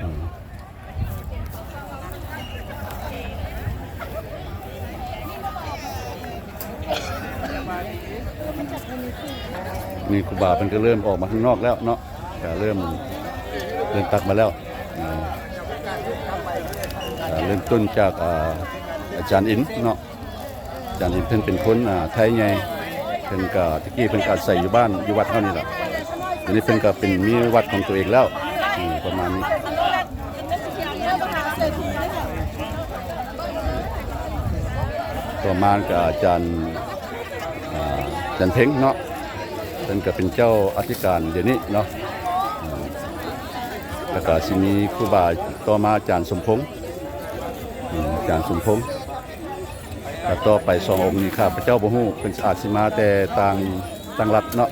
ອືມ ນີ້ຄູບາເພິ່ນກໍເລີ່ມອອກມາຂ້າງນອກແລ້ວເນາະ ກໍເລີ່ມ ເລີ່ມຕັກມາແລ້ວ. ອາ ເລີ່ມຕົ້ນຈາກ ອາ ອາຈານອິນເນາະ. ອາຈານອິນເພິ່ນເປັນຄົນ ອາ ໄທໃຫຍ່ ເພິ່ນກໍ ແຕ່ກີ້ເພິ່ນກໍອາໄສຢູ່ບ້ານ ຢູ່ວັດເຮົານີ້ລະ. ດຽວນີ້ເພິ່ນກໍເປັນ ມີວັດຂອງຕົວເອງແລ້ວ ອືມ ປະມານນີ້. ຕໍ່ມາກໍອາຈານ ອາ ອາຈານເພັງເນາະ ເພິ່ນກໍເປັນເຈົ້າອະທິການດຽວນີ້ເນາະ. ອາ ແລ້ວກໍຊິມີຄູບາ ຕໍ່ມາອາຈານສົມພົງ ອາຈານສົມພົງ. ແລ້ວຕໍ່ໄປສອງອົງນີ້ຂ້າພະເຈົ້າບໍ່ຮູ້ ເພິ່ນອາດຊິມາແຕ່ຕ່າງ ຕ່າງລັດເນາະ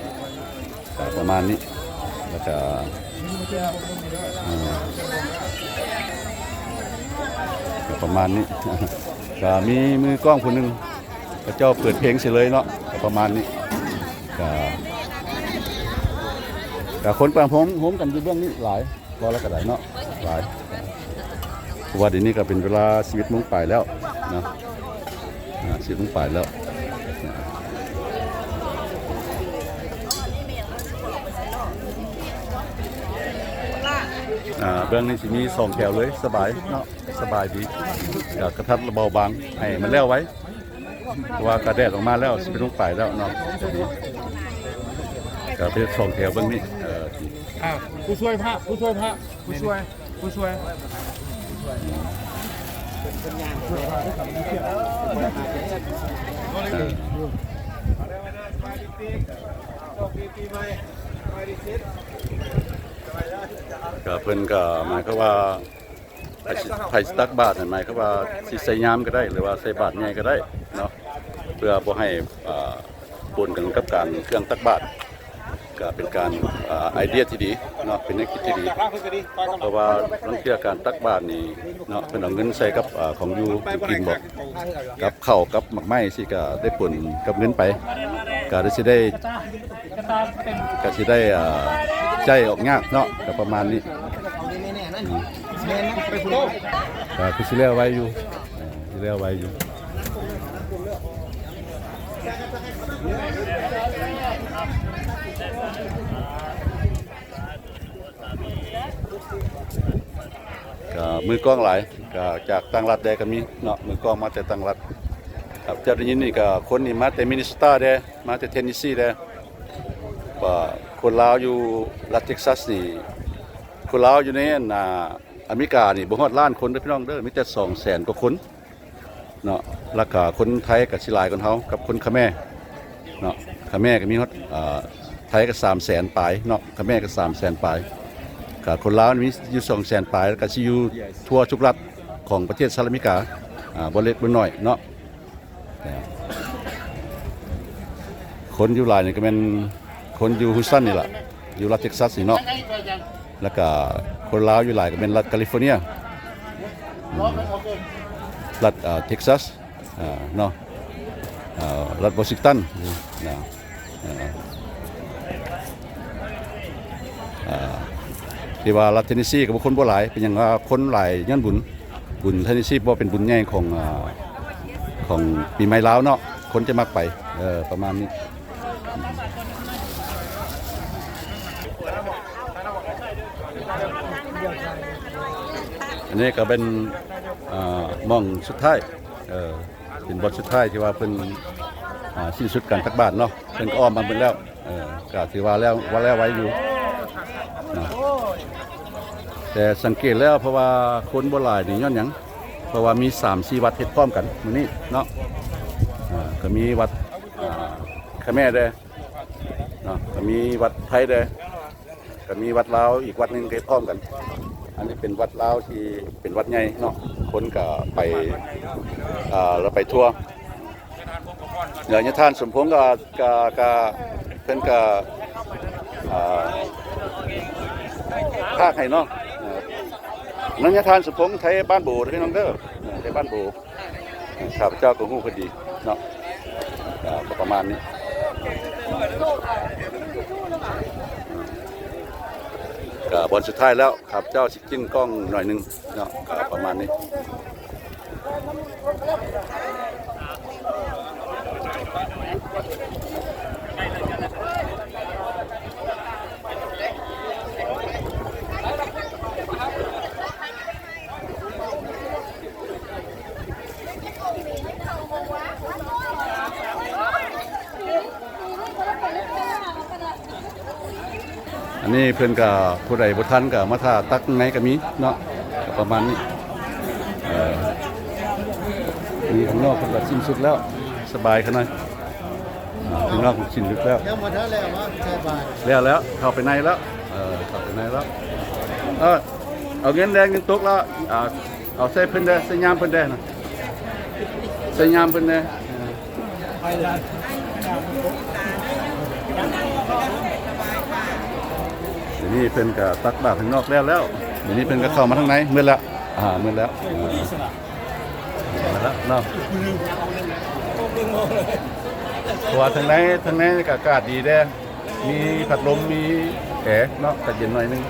ກໍປະມານນີ້. ແລ້ວກໍ ອາ ກໍປະມານນີ້ ກໍມີມືກ້ອງຜູ້ໜຶ່ງ ເຂົາເຈົ້າເປີດເພງໃສ່ເລີຍເນາະ ກໍປະມານນີ້. ກໍ ກໍຄົນປະໂຮມ ໂຮມກັນຢູ່ເບື້ອງນີ້ຫຼາຍ ພໍແລ້ວກໍໄດ້ເນາະ ຫຼາຍ ເພາະວ່າດຽວນີ້ກໍເປັນເວລາສິບເອັດໂມງປາຍແລ້ວເນາະ ອາ ສິບເອັດໂມງປາຍແລ້ວ. ອາ ເບື້ອງນີ້ຊິມີສອງແຖວເລີຍ ສະບາຍເນາະ ສະບາຍດີ ກໍກະທັດເບົາບາງ ໃຫ້ມັນແລ້ວໄວ. ເພາະວ່າກະແດດອອກມາແລ້ວ ສິບເອັດໂມງປາຍແລ້ວເນາະ ກໍເປັນສອງແຖວເບິ່ງນີ້. ເອີ ອ່າ ຜູ້ຊ່ວຍພະ ຜູ້ຊ່ວຍພະ ຜູ້ຊ່ວຍ ຜູ້ຊ່ວຍ ເອີ ກໍເພິ່ນກໍໝາຍຄວາມວ່າ ໃຜຊິ ໃຜຊິຕັກບາດນັ້ນ ໝາຍຄວາມວ່າຊິໃສ່ຍາມກໍໄດ້ ຫຼືວ່າໃສ່ບາດໃຫຍ່ກໍໄດ້ເນາະ ເພື່ອບໍ່ໃຫ້ ເອີ ປົນກັນກັບການເຄື່ອງຕັກບາດ ກໍເປັນການ ເອີ ໄອເດຍທີ່ດີເນາະ ເປັນແນວຄິດທີ່ດີ ເພາະວ່າລາງເທື່ອການຕັກບາດນີ້ເນາະ ເພິ່ນເອົາເງິນໃສ່ກັບ ເອີ ຂອງຢູ່ ຂອງກິນບໍ ກັບເຂົ້າກັບໝາກໄມ້ຊີ້ ກໍໄດ້ປົນກັບເງິນໄປ ກໍໄດ້ ຊິໄດ້ ກໍຊິໄດ້ ອ່າ ໃຊ້ອອກຍາກເນາະ ກໍປະມານນີ້. ອືມ ກໍຄືຊິແລ້ວໄວຢູ່ ເອີ ຊິແລ້ວໄວຢູ່. ກໍມືກ້ອງຫຼາຍ ກໍຈາກຕ່າງລັດແດ່ກໍມີເນາະ ມືກ້ອງມາແຕ່ຕ່າງລັດ. ຄັບ ເຈົ້າໄດ້ຍິນນີ້ກໍຄົນນີ້ມາແຕ່ມິນນິໂຊຕາແດ່ ມາແຕ່ເທນເນຊີແດ່ ວ່າຄົນລາວຢູ່ລັດເທັກຊັສນີ້ ຄົນລາວຢູ່ໃນອັນ ອາ ອາເມລິການີ້ບໍ່ຮອດລ້ານຄົນເດີພີ່ນ້ອງເດີ ມີແຕ່ສອງແສນກວ່າຄົນເນາະ. ແລ້ວກໍຄົນໄທກໍຊິຫຼາຍກວ່າເຮົາກັບຄົນຂະແມເນາະ ຂະແມກໍມີຮອດ ອາ ໄທກໍສາມແສນປາຍເນາະ ຂະແມກໍສາມແສນປາຍ ກໍຄົນລາວມີຢູ່ສອງແສນປາຍ ແລ້ວກໍຊິຢູ່ທົ່ວທຸກລັດຂອງປະເທດສະຫະລັດອາເມລິກາ ອາ ບໍ່ເລັກບໍ່ນ້ອຍເນາະ. ຄົນຢູ່ຫຼາຍນີ້ກໍແມ່ນຄົນຢູ່ຮີສຕັນນີ້ລະ ຢູ່ລັດເທັກຊັສນີ້ເນາະ ແລ້ວກະຄົນລາວຢູ່ຫຼາຍກໍແມ່ນລັດກາລິຟໍເນຍ ອືມ ລັດ ເອີ ເທັກຊັສ ອາ ເນາະ ເອີ ລັດວໍຊິງຕັນນະ ເອີ ເອີ ທີ່ວ່າລັດເທນເນຊີກໍບໍ່ ຄົນບໍ່ຫຼາຍ ເປັນຫຍັງວ່າຄົນຫຼາຍ? ຍ້ອນບຸນ ບຸນເທນເນຊີ ເພາະວ່າເປັນບຸນໃຫຍ່ຂອງ ອາ ຂອງປີໃໝ່ລາວເນາະ ຄົນຈະມັກໄປ ເອີ ປະມານນີ້. ອັນນີ້ກໍເປັນ ອາ ໝ່ອງສຸດທ້າຍ ເອີ ເປັນບ່ອນສຸດທ້າຍທີ່ວ່າເພິ່ນ ອາ ສິ້ນສຸດການຕັກບາດເນາະ ເພິ່ນກໍອ້ອມມາເບິດແລ້ວ ເອີ ກໍຖືວ່າແລ້ວ ວ່າແລ້ວໄວຢູ່ເນາະ. ແຕ່ສັງເກດແລ້ວ ເພາະວ່າຄົນບໍ່ຫຼາຍນີ້ຍ້ອນຫຍັງ? ເພາະວ່າມີສາມສີ່ວັດເຮັດພ້ອມກັນມື້ນີ້ເນາະ ອາ ກໍມີວັດ ອາ ຂະແມແດ່ເນາະ ກໍມີວັດໄທແດ່ ກໍມີວັດລາວອີກວັດໜຶ່ງເຮັດພ້ອມກັນ. ອັນນີ້ເປັນວັດລາວທີ່ເປັນວັດໃຫຍ່ເນາະ ຄົນກໍໄປ ອາ ລະໄປທົ່ວ ແລ້ວຍາທ່ານສົມພົງກໍ ກໍ ກໍ ເພິ່ນກໍ ອາ ພາກໃຫ້ເນາະ ເອີ ນັ້ນຍາທ່ານສົມພົງໄທບ້ານໂບເດີພີ່ນ້ອງເດີ ເອີ ໄທບ້ານໂບ. ຂ້າພະເຈົ້າກໍຮູ້ເພິ່ນດີເນາະ ກໍປະມານນີ້. ກະບ່ອນສຸດທ້າຍແລ້ວ ຂ້າພະເຈົ້າຊິກິນກ້ອງໜ້ອຍໜຶ່ງເນາະ ກະປະມານນີ້. ອັນນີ້ເພິ່ນກະ ຜູ້ໃດບໍ່ທັນກະມາຖ້າຕັກໃນກະມີເນາະ ກະປະມານນີ້. ເອີ ນີ້ຂ້າງນອກເພິ່ນກະສິ້ນສຸດແລ້ວ ສະບາຍຂະໜ້ອຍ. ອ່າ ພີ່ນ້ອງກິນເບິດແລ້ວ ຍັງບໍ່ທັນແລ້ວຫວາ? ແລ້ວແລ້ວ ເຂົ້າໄປໃນແລ້ວ ເອີ ເຂົ້າໄປໃນແລ້ວ. ເອີ ເອົາເງິນແດງເງິນຕົກແລ້ວ ອ່າ ເອົາໃສ່ເພິ່ນແດ່ ໃສ່ຍາມເພິ່ນແດ່ນະ ໃສ່ຍາມເພິ່ນແດ່. ດຽວນີ້ເພິ່ນກະຕັກບາດຂ້າງນອກແລ້ວແລ້ວ ດຽວນີ້ເພິ່ນກະເຂົ້າມາທາງໃນ ມືດແລ້ວ ອ່າ ມືດແລ້ວ. ແລ້ວເນາະ ເພາະວ່າທາງໃນ ທາງໃນກະອາກາດດີແດ່ ມີພັດລົມ ມີແອເນາະ ກະເຢັນໜ້ອຍໜຶ່ງ.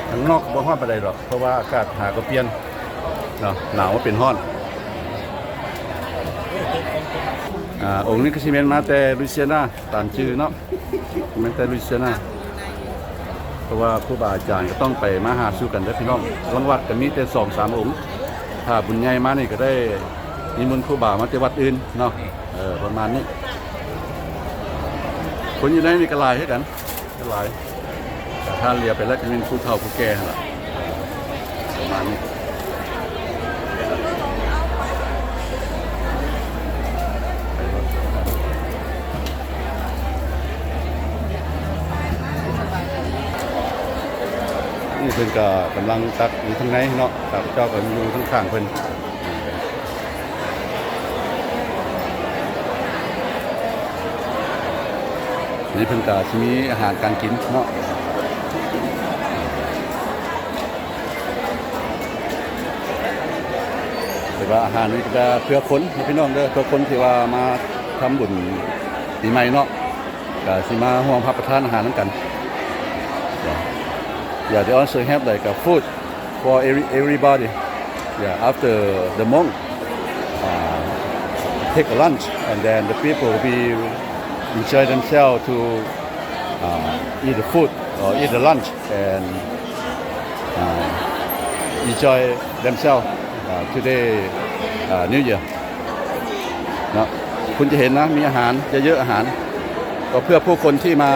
ທາງນອກກະບໍ່ຮ້ອນປານໃດດອກ ເພາະວ່າອາກາດຫາກະປ່ຽນເນາະ ໜາວມາເປັນຮ້ອນ. ອ່າ ອົງນີ້ກະຊິແມ່ນມາແຕ່ລຸຍຊຽນາ ຕາມຊື່ເນາະ ແມ່ນແຕ່ລຸຍຊຽນາ ເພາະວ່າຄູບາອາຈານກະຕ້ອງໄປມາຫາສູ່ກັນເດີພີ່ນ້ອງ. ລາງວັດກະມີແຕ່ສອງສາມອົງ ຖ້າບຸນໃຫຍ່ມານີ້ກະໄດ້ນິມົນຄູບາມາແຕ່ວັດອື່ນເນາະ. ເອີ ປະມານນີ້ ຄົນຢູ່ໃນນີ້ກະຫຼາຍຄືກັນ ຫຼາຍ. ຖ້າລຽວໄປແລ້ວກະແມ່ນຜູ້ເຖົ້າຜູ້ແກ່ຫັ້ນລະ ປະມານນີ້. ນີ້ເພິ່ນກະກຳລັງຕັກຢູ່ທາງໃນເນາະ ຂ້າພະເຈົ້າກະຢູ່ທາງຂ້າງເພິ່ນ. ນີ້ເພິ່ນກະຊິມີອາຫານການກິນເນາະ ແຕ່ວ່າອາຫານນີ້ກະເພື່ອຄົນເນາະ ພີ່ນ້ອງເດີ ເພື່ອຄົນທີ່ວ່າມາທຳບຸນປີໃໝ່ເນາະ ກະຊິມາຮ່ວມຮັບປະທານອາຫານນຳກັນ. Yeah, they also have, like, a food for every, everybody. Yeah, after the monk, uh, take a lunch, and then the people will be enjoy themselves to, uh, eat the food or eat the lunch and, uh, enjoy themselves, uh, today, uh, New Year. ເນາະ ຄຸນຈະເຫັນນະ ມີອາຫານເຍີະໆ ອາຫານ ກໍເພື່ອຜູ້ຄົນທີ່ມາ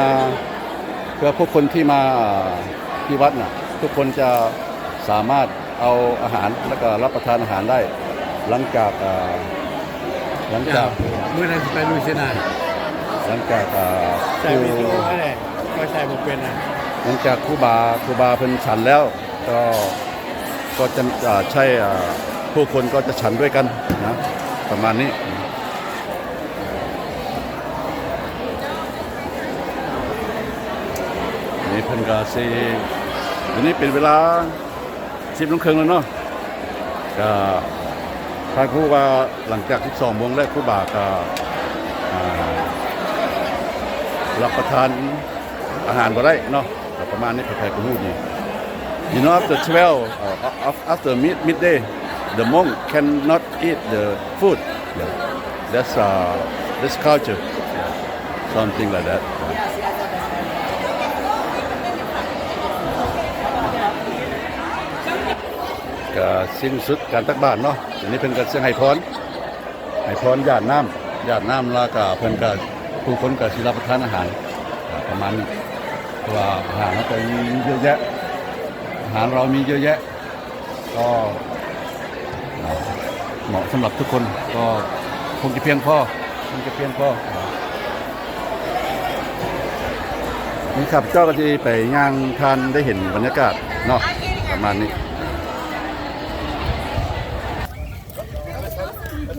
ເພື່ອຜູ້ຄົນທີ່ມາທີ່ວັດນະ ທຸກຄົນຈະສາມາດເອົາອາຫານ ແລ້ວກໍຮັບປະທານອາຫານໄດ້ ຫຼັງຈາກ ເອີ ຫຼັງຈາກ ມື້ນັ້ນຊິໄປລຸຍເຊນາ ຫຼັງຈາກ ເອີ ໃສ່ວິດີໂອໄວ້ແຫຼະ ຂ້ອຍໃສ່ບໍ່ເປັນນະ ຫຼັງຈາກຄູບາ ຄູບາເພິ່ນສັນແລ້ວ ກໍ ກໍຈະ ເອີ ໃຊ້ ເອີ ຜູ້ຄົນກໍຈະສັນດ້ວຍກັນນະ ປະມານນີ້. ນີ້ເພິ່ນກໍຊິ ດຽວນີ້ເປັນເວລາສິບໂມງເຄິ່ງແລ້ວເນາະ ກໍທ່ານຮູ້ວ່າຫຼັງຈາກສິບສອງໂມງແລ້ວ ຄູບາກໍ ອ່າ ຮັບປະທານອາຫານບໍ່ໄດ້ເນາະ ກໍປະມານນີ້ ໃຜໆກໍຮູ້ດີ. You know, after twelve, uh, af- after mid midday, the monk cannot eat the food. Yeah. That's, uh, that's culture. Yeah. Something like that. ກໍສິ້ນສຸດການຕັກບາດເນາະ ອັນນີ້ເພິ່ນກໍຊິໃຫ້ພອນ ໃຫ້ພອນຢາດນ້ຳ ຢາດນ້ຳ ແລ້ວກໍເພິ່ນກໍ ຜູ້ຄົນກໍຊິຮັບປະທານອາຫານ ກໍປະມານນີ້ ເພາະວ່າອາຫານເຮົາກໍມີເຍອະແຍະ ອາຫານເຮົາມີເຍອະແຍະ ກໍ ເໝາະສຳລັບທຸກຄົນ ກໍຄົງຈະພຽງພໍ ຄົງຈະພຽງພໍ. ນີ້ຂ້າພະເຈົ້າກໍຊິໄປຍ່າງທ່ານໄດ້ເຫັນບັນຍາກາດເນາະ ປະມານນີ້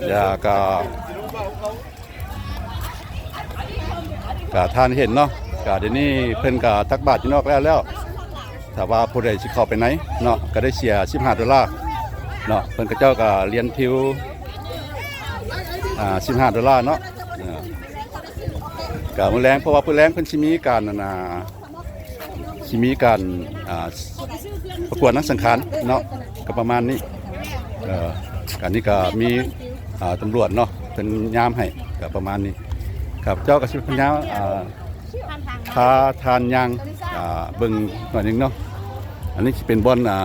ແລ້ວກໍ ກະທ່ານເຫັນເນາະ ກະດຽວນີ້ເພິ່ນກະຕັກບາດຢູ່ນອກແລ້ວ ແລ້ວ ຖ້າວ່າຜູ້ໃດຊິເຂົ້າໄປໃນເນາະ ກະໄດ້ເສຍສິບຫ້າໂດລາເນາະ ເພິ່ນ ເຂົາເຈົ້າກະລຽນທິວ ອ່າ ສິບຫ້າໂດລາເນາະ ອ່າ ກະມື້ແລງ ເພາະວ່າມື້ແລງເພິ່ນຊິມີການ ອັນນ່າ ຊິມີການ ອ່າ ປະກວດນາງສັງຂານເນາະ ກະປະມານນີ້. ເອີ ການນີ້ກະມີ ອ່າ ຕຳຫຼວດເນາະ ເພິ່ນຍາມໃຫ້ ກະປະມານນີ້. ຂ້າພະເຈົ້າກະຊິພະຍາຍາມ ອ່າ ພາທ່ານຍ່າງ ອ່າ ເບິ່ງໜ້ອຍໜຶ່ງເນາະ. ອັນນີ້ຊິເປັນບ່ອນ ອ່າ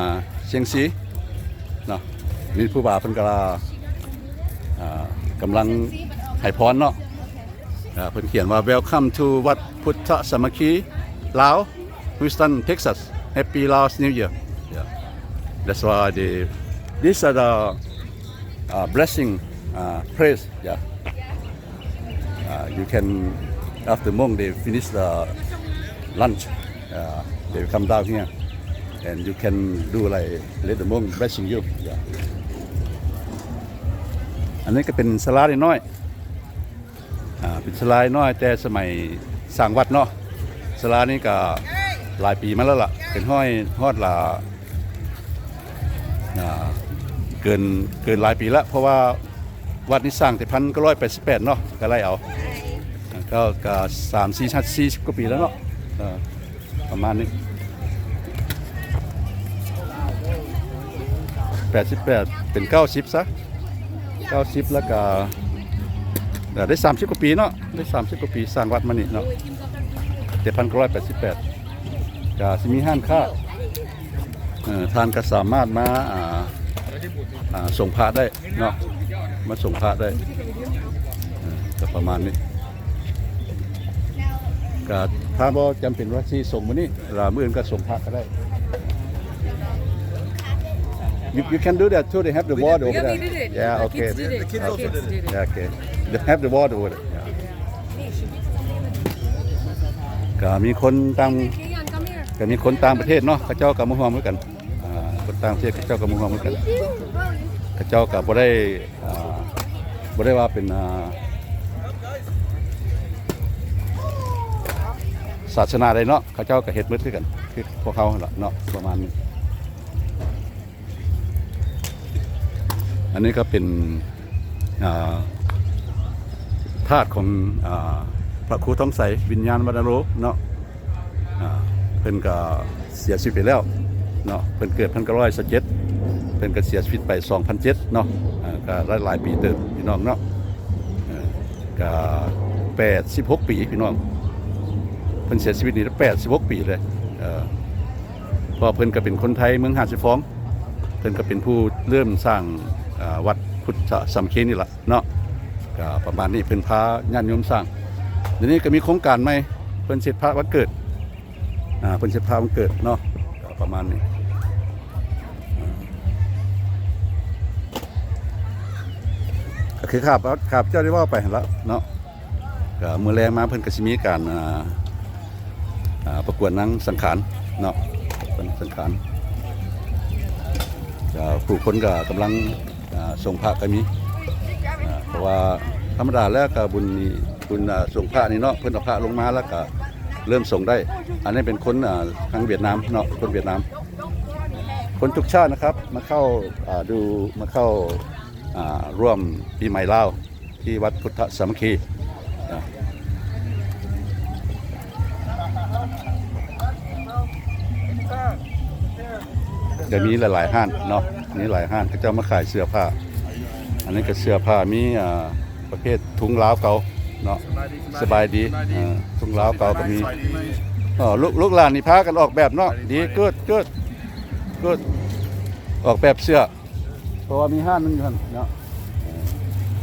ສ່ຽງຊີເນາະ. ນີ້ຜູ້ບ່າວເພິ່ນກະ ອ່າ ກຳລັງໃຫ້ພອນເນາະ. ອ່າ ເພິ່ນຂຽນວ່າ Welcome to ວັດພຸດທະສາມັກຄີລາວ Houston Texas. Happy Laos New Year. Yeah. That's why they, these are the, uh, blessing, uh, praise. Yeah. Uh, you can, after monk they finish the lunch, uh, they come down here and you can do like let the monk blessing you. Yeah. ອັນນີ້ກະເປັນສາລານ້ອຍໆ ອ່າ ເປັນສາລານ້ອຍແຕ່ສະໄໝສ້າງວັດເນາະ. ສາລານີ້ກະຫຼາຍປີມາແລ້ວລະ ເປັນຮ້ອຍ ຮອດລະ ອ່າ ເກີນ ເກີນຫຼາຍປີລະ ເພາະວ່າວັດນີ້ສ້າງແຕ່ພັນເກົ້າຮ້ອຍແປດສິບແປດເນາະ ກະໄລ່ເອົາ ກະ ກະສາມສີ່ ສີ່ສິບກວ່າປີແລ້ວເນາະ. ເອີ ປະມານນີ້ ແປດສິບແປດ ເປັນເກົ້າສິບຊະ ເກົ້າສິບ ແລ້ວກະ ເອີ ໄດ້ສາມສິບກວ່າປີເນາະ ໄດ້ສາມສິບກວ່າປີສ້າງວັດມານີ້ເນາະ ແຕ່ພັນເກົ້າຮ້ອຍແປດສິບແປດ ກະຊິມີຮ້ານຄ້າ ເອີ ທ່ານກະສາມາດມາ ອ່າ ອ່າ ສົ່ງພະໄດ້ເນາະ ມາສົ່ງພະໄດ້ ເອີ ກະປະມານນີ້. ກະຖ້າບໍ່ຈຳເປັນວ່າຊິສົ່ງມື້ນີ້ລະ ມື້ອື່ນກະສົ່ງພະກະໄດ້. You, you can do that too. They have the wall over there. Yeah, okay. Yeah, okay. They have the wall over there. Yeah. ກະມີຄົນຕ່າງ ກະມີຄົນຕ່າງປະເທດເນາະ ເຂົາເຈົ້າກະມາຮ່ວມຄືກັນ. ອ່າ ຄົນຕ່າງປະເທດເຂົາເຈົ້າກະມາຮ່ວມຄືກັນ ເຂົາເຈົ້າກະບໍ່ໄດ້ ອ່າ ບໍ່ໄດ້ວ່າເປັນ ອ່າ ສາສະໜາໃດເນາະ ເຂົາເຈົ້າກະເຮັດໝົດຄືກັນ ຄືພວກເຮົາຫັ້ນລະເນາະ ປະມານນີ້. ອັນນີ້ກະເປັນ ອ່າ ທາດຂອງ ອ່າ ພະຄູທອງໄຊ ວິນຍານວັນນະໂລເນາະ. ອ່າ ເພິ່ນກະເສຍຊີວິດໄປແລ້ວເນາະ ເພິ່ນເກີດພັນເກົ້າຮ້ອຍຊາວເຈັດ ເພິ່ນກະເສຍຊີວິດໄປສອງພັນເຈັດເນາະ. ອ່າ ກະຫຼາຍໆປີເຕີບພີ່ນ້ອງເນາະ ເອີ ກະແປດສິບຫົກປີພີ່ນ້ອງ ເພິ່ນເສຍຊີວິດນີ້ແປດສິບຫົກປີເລີຍ. ເອີ ເພາະວ່າເພິ່ນກະເປັນຄົນໄທເມືອງຫາດຊາຍຟອງ ເພິ່ນກະເປັນຜູ້ເລີ່ມສ້າງ ອ່າ ວັດພຸດທະສາມັກຄີນີ້ລະເນາະ. ກະປະມານນີ້ ເພິ່ນພາຍາດໂຍມສ້າງ. ດຽວນີ້ກະມີໂຄງການໃໝ່ ເພິ່ນເຮັດພະວັນເກີດ ອ່າ ເພິ່ນເຮັດພະວັນເກີດເນາະ ກະປະມານນີ້. ກະຄືຂ້າພະ ຂ້າພະເຈົ້າໄດ້ເວົ້າໄປຫັ້ນລະເນາະ. ກະມື້ແລງມາເພິ່ນກະຊິມີການ ອ່າ ອ່າ ປະກວດນາງສັງຂານເນາະ ເປັນນາງສັງຂານ. ກະຜູ້ຄົນກະກຳລັງ ອ່າ ສົ່ງພະກະມີ ອ່າ ເພາະວ່າທຳມະດາແລ້ວກະບຸນນີ້ ບຸນ ອ່າ ສົ່ງພະນີ້ເນາະ ເພິ່ນເອົາພະລົງມາແລ້ວກະເລີ່ມສົ່ງໄດ້. ອັນນີ້ເປັນຄົນ ອ່າ ທາງຫວຽດນາມເນາະ ຄົນຫວຽດນາມ ຄົນທຸກຊາດນະຄັບ ມາເຂົ້າ ອ່າ ດູ ມາເຂົ້າ ອ່າ ຮ່ວມປີໃໝ່ລາວ ທີ່ວັດພຸດທະສາມັກຄີ. ຈະມີຫຼາຍໆຮ້ານເນາະ ມີຫຼາຍຮ້ານ ເຂົາເຈົ້າມາຂາຍເສື້ອຜ້າ. ອັນນີ້ກະເສື້ອຜ້າ ມີ ອ່າ ປະເພດທຸງລາວເກົ່າເນາະ. ສະບາຍດີ ເອີ ທຸງລາວເກົ່າກະມີ. ເອີ ລູກ ລູກຫຼານນີ້ພາກັນອອກແບບເນາະ ດີ good good good ອອກແບບເສື້ອ ເພາະວ່າມີຮ້ານມັນຢູ່ຫັ້ນເນາະ.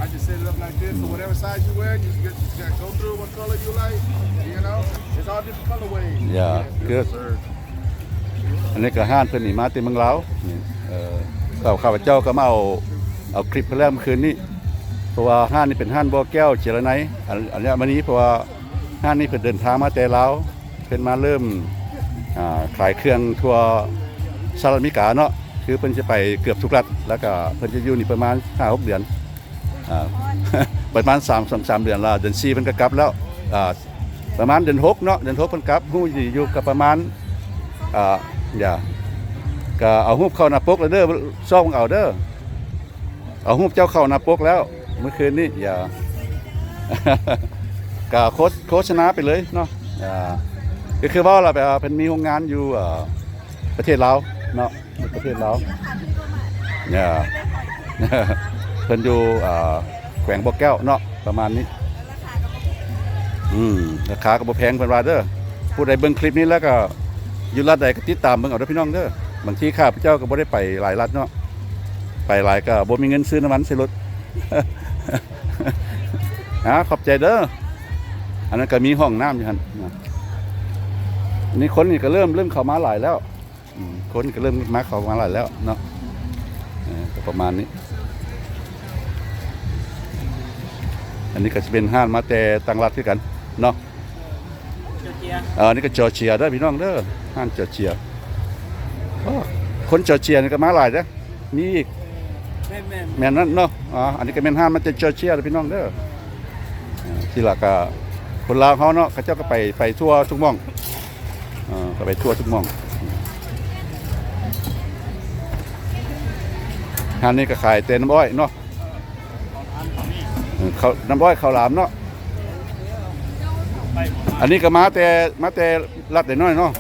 I just set it up like this, so whatever size you wear, you just, just go through what color you like, you know? It's all different colorways. Yeah, good. ອັນນີ້ກະຮ້ານເພິ່ນນີ້ມາແຕ່ເມືອງລາວນີ້ ເອີ ຂ້າພະເຈົ້າກະມາເອົາ ເອົາຄລິບເພິ່ນແລ້ວມື້ຄືນນີ້ ເພາະວ່າຮ້ານນີ້ເປັນຮ້ານບໍ່ແກ້ວເຈລະໄນ ອັນ ອັນນີ້ມານີ້ ເພາະວ່າຮ້ານນີ້ເພິ່ນເດີນທາງມາແຕ່ລາວ ເພິ່ນມາເລີ່ມ ອ່າ ຂາຍເຄື່ອງທົ່ວສະຫະລັດອາເມລິກາເນາະ ຄືເພິ່ນຈະໄປເກືອບທຸກລັດ ແລ້ວກະເພິ່ນຈະຢູ່ນີ້ປະມານຫ້າຫົກເດືອນ ອ່າ ປະມານສາມ ສອງສາມເດືອນລະ ເດືອນສີ່ເພິ່ນກະກັບແລ້ວ ອ່າ ປະມານເດືອນຫົກເນາະ ເດືອນຫົກເພິ່ນກັບ ຮູ້ດີຢູ່ກະປະມານ ອ່າ ຢ່າ ກະເອົາຮູບເຂົ້າໜ້າປົກແລ້ວເດີ ຊອກເບິ່ງເອົາເດີ. ເອົາຮູບເຈົ້າເຂົ້າໜ້າປົກແລ້ວມື້ຄືນນີ້ ຢ່າ ເອີ ກະໂຄສະ ໂຄສະນາໄປເລີຍເນາະ. ອ່າ ກໍຄືເວົ້າລະ ແບບວ່າເພິ່ນມີໂຮງງານຢູ່ ເອີ ປະເທດລາວເນາະ ປະເທດລາວ. ເອີ ເພິ່ນຢູ່ ເອີ ແຂວງບໍ່ແກ້ວເນາະ ປະມານນີ້. ອືມ ລາຄາກໍບໍ່ແພງເພິ່ນວ່າເດີ. ຜູ້ໃດເບິ່ງຄລິບນີ້ແລ້ວກໍຢູ່ລັດໃດກໍຕິດຕາມເບິ່ງເອົາເດີພີ່ນ້ອງເດີ. ບາງທີຂ້າພະເຈົ້າກໍບໍ່ໄດ້ໄປຫຼາຍລັດເນາະ ໄປຫຼາຍກໍບໍ່ມີເງິນຊື້ນ້ຳມັນໃສ່ລົດ. ອາ ຂອບໃຈເດີ. ອັນນັ້ນກໍມີຫ້ອງນ້ຳຢູ່ຫັ້ນນະ. ນີ້ຄົນນີ້ກໍເລີ່ມ ເລີ່ມເຂົ້າມາຫຼາຍແລ້ວ. ອືມ ຄົນກໍເລີ່ມມາ ເຂົ້າມາຫຼາຍແລ້ວເນາະ. ເອີ ກໍປະມານນີ້. ອັນນີ້ກໍຊິເປັນຮ້ານມາແຕ່ຕ່າງລັດຄືກັນເນາະ. ເອີ ນີ້ກໍຈໍເຈຍເດີພີ່ນ້ອງເດີ ຮ້ານຈໍເຈຍ. ໂອ້ ຄົນຈໍເຈຍນີ້ກໍມາຫຼາຍເດີ. ມີອີກ ແມ່ນໆ ແມ່ນນັ້ນເນາະ. ອໍ ອັນນີ້ກໍແມ່ນຮ້ານມາແຕ່ຈໍເຈຍເດີພີ່ນ້ອງເດີ. ເອີ ທີ່ລະກະຄົນລາວເຮົາເນາະ ເຂົາເຈົ້າກໍໄປ ໄປທົ່ວທຸກໝ່ອງ. ເອີ ກໍໄປທົ່ວທຸກໝ່ອງ. ຮ້ານນີ້ກໍຂາຍແຕ່ນ້ຳອ້ອຍເນາະ. ເອີ ເຂົ້າ ນ້ຳອ້ອຍ ເຂົ້າຫຼາມເນາະ. ອັນນີ້ກໍມາແຕ່ ມາແຕ່ລັດໃດນ້ອຍເນາະ.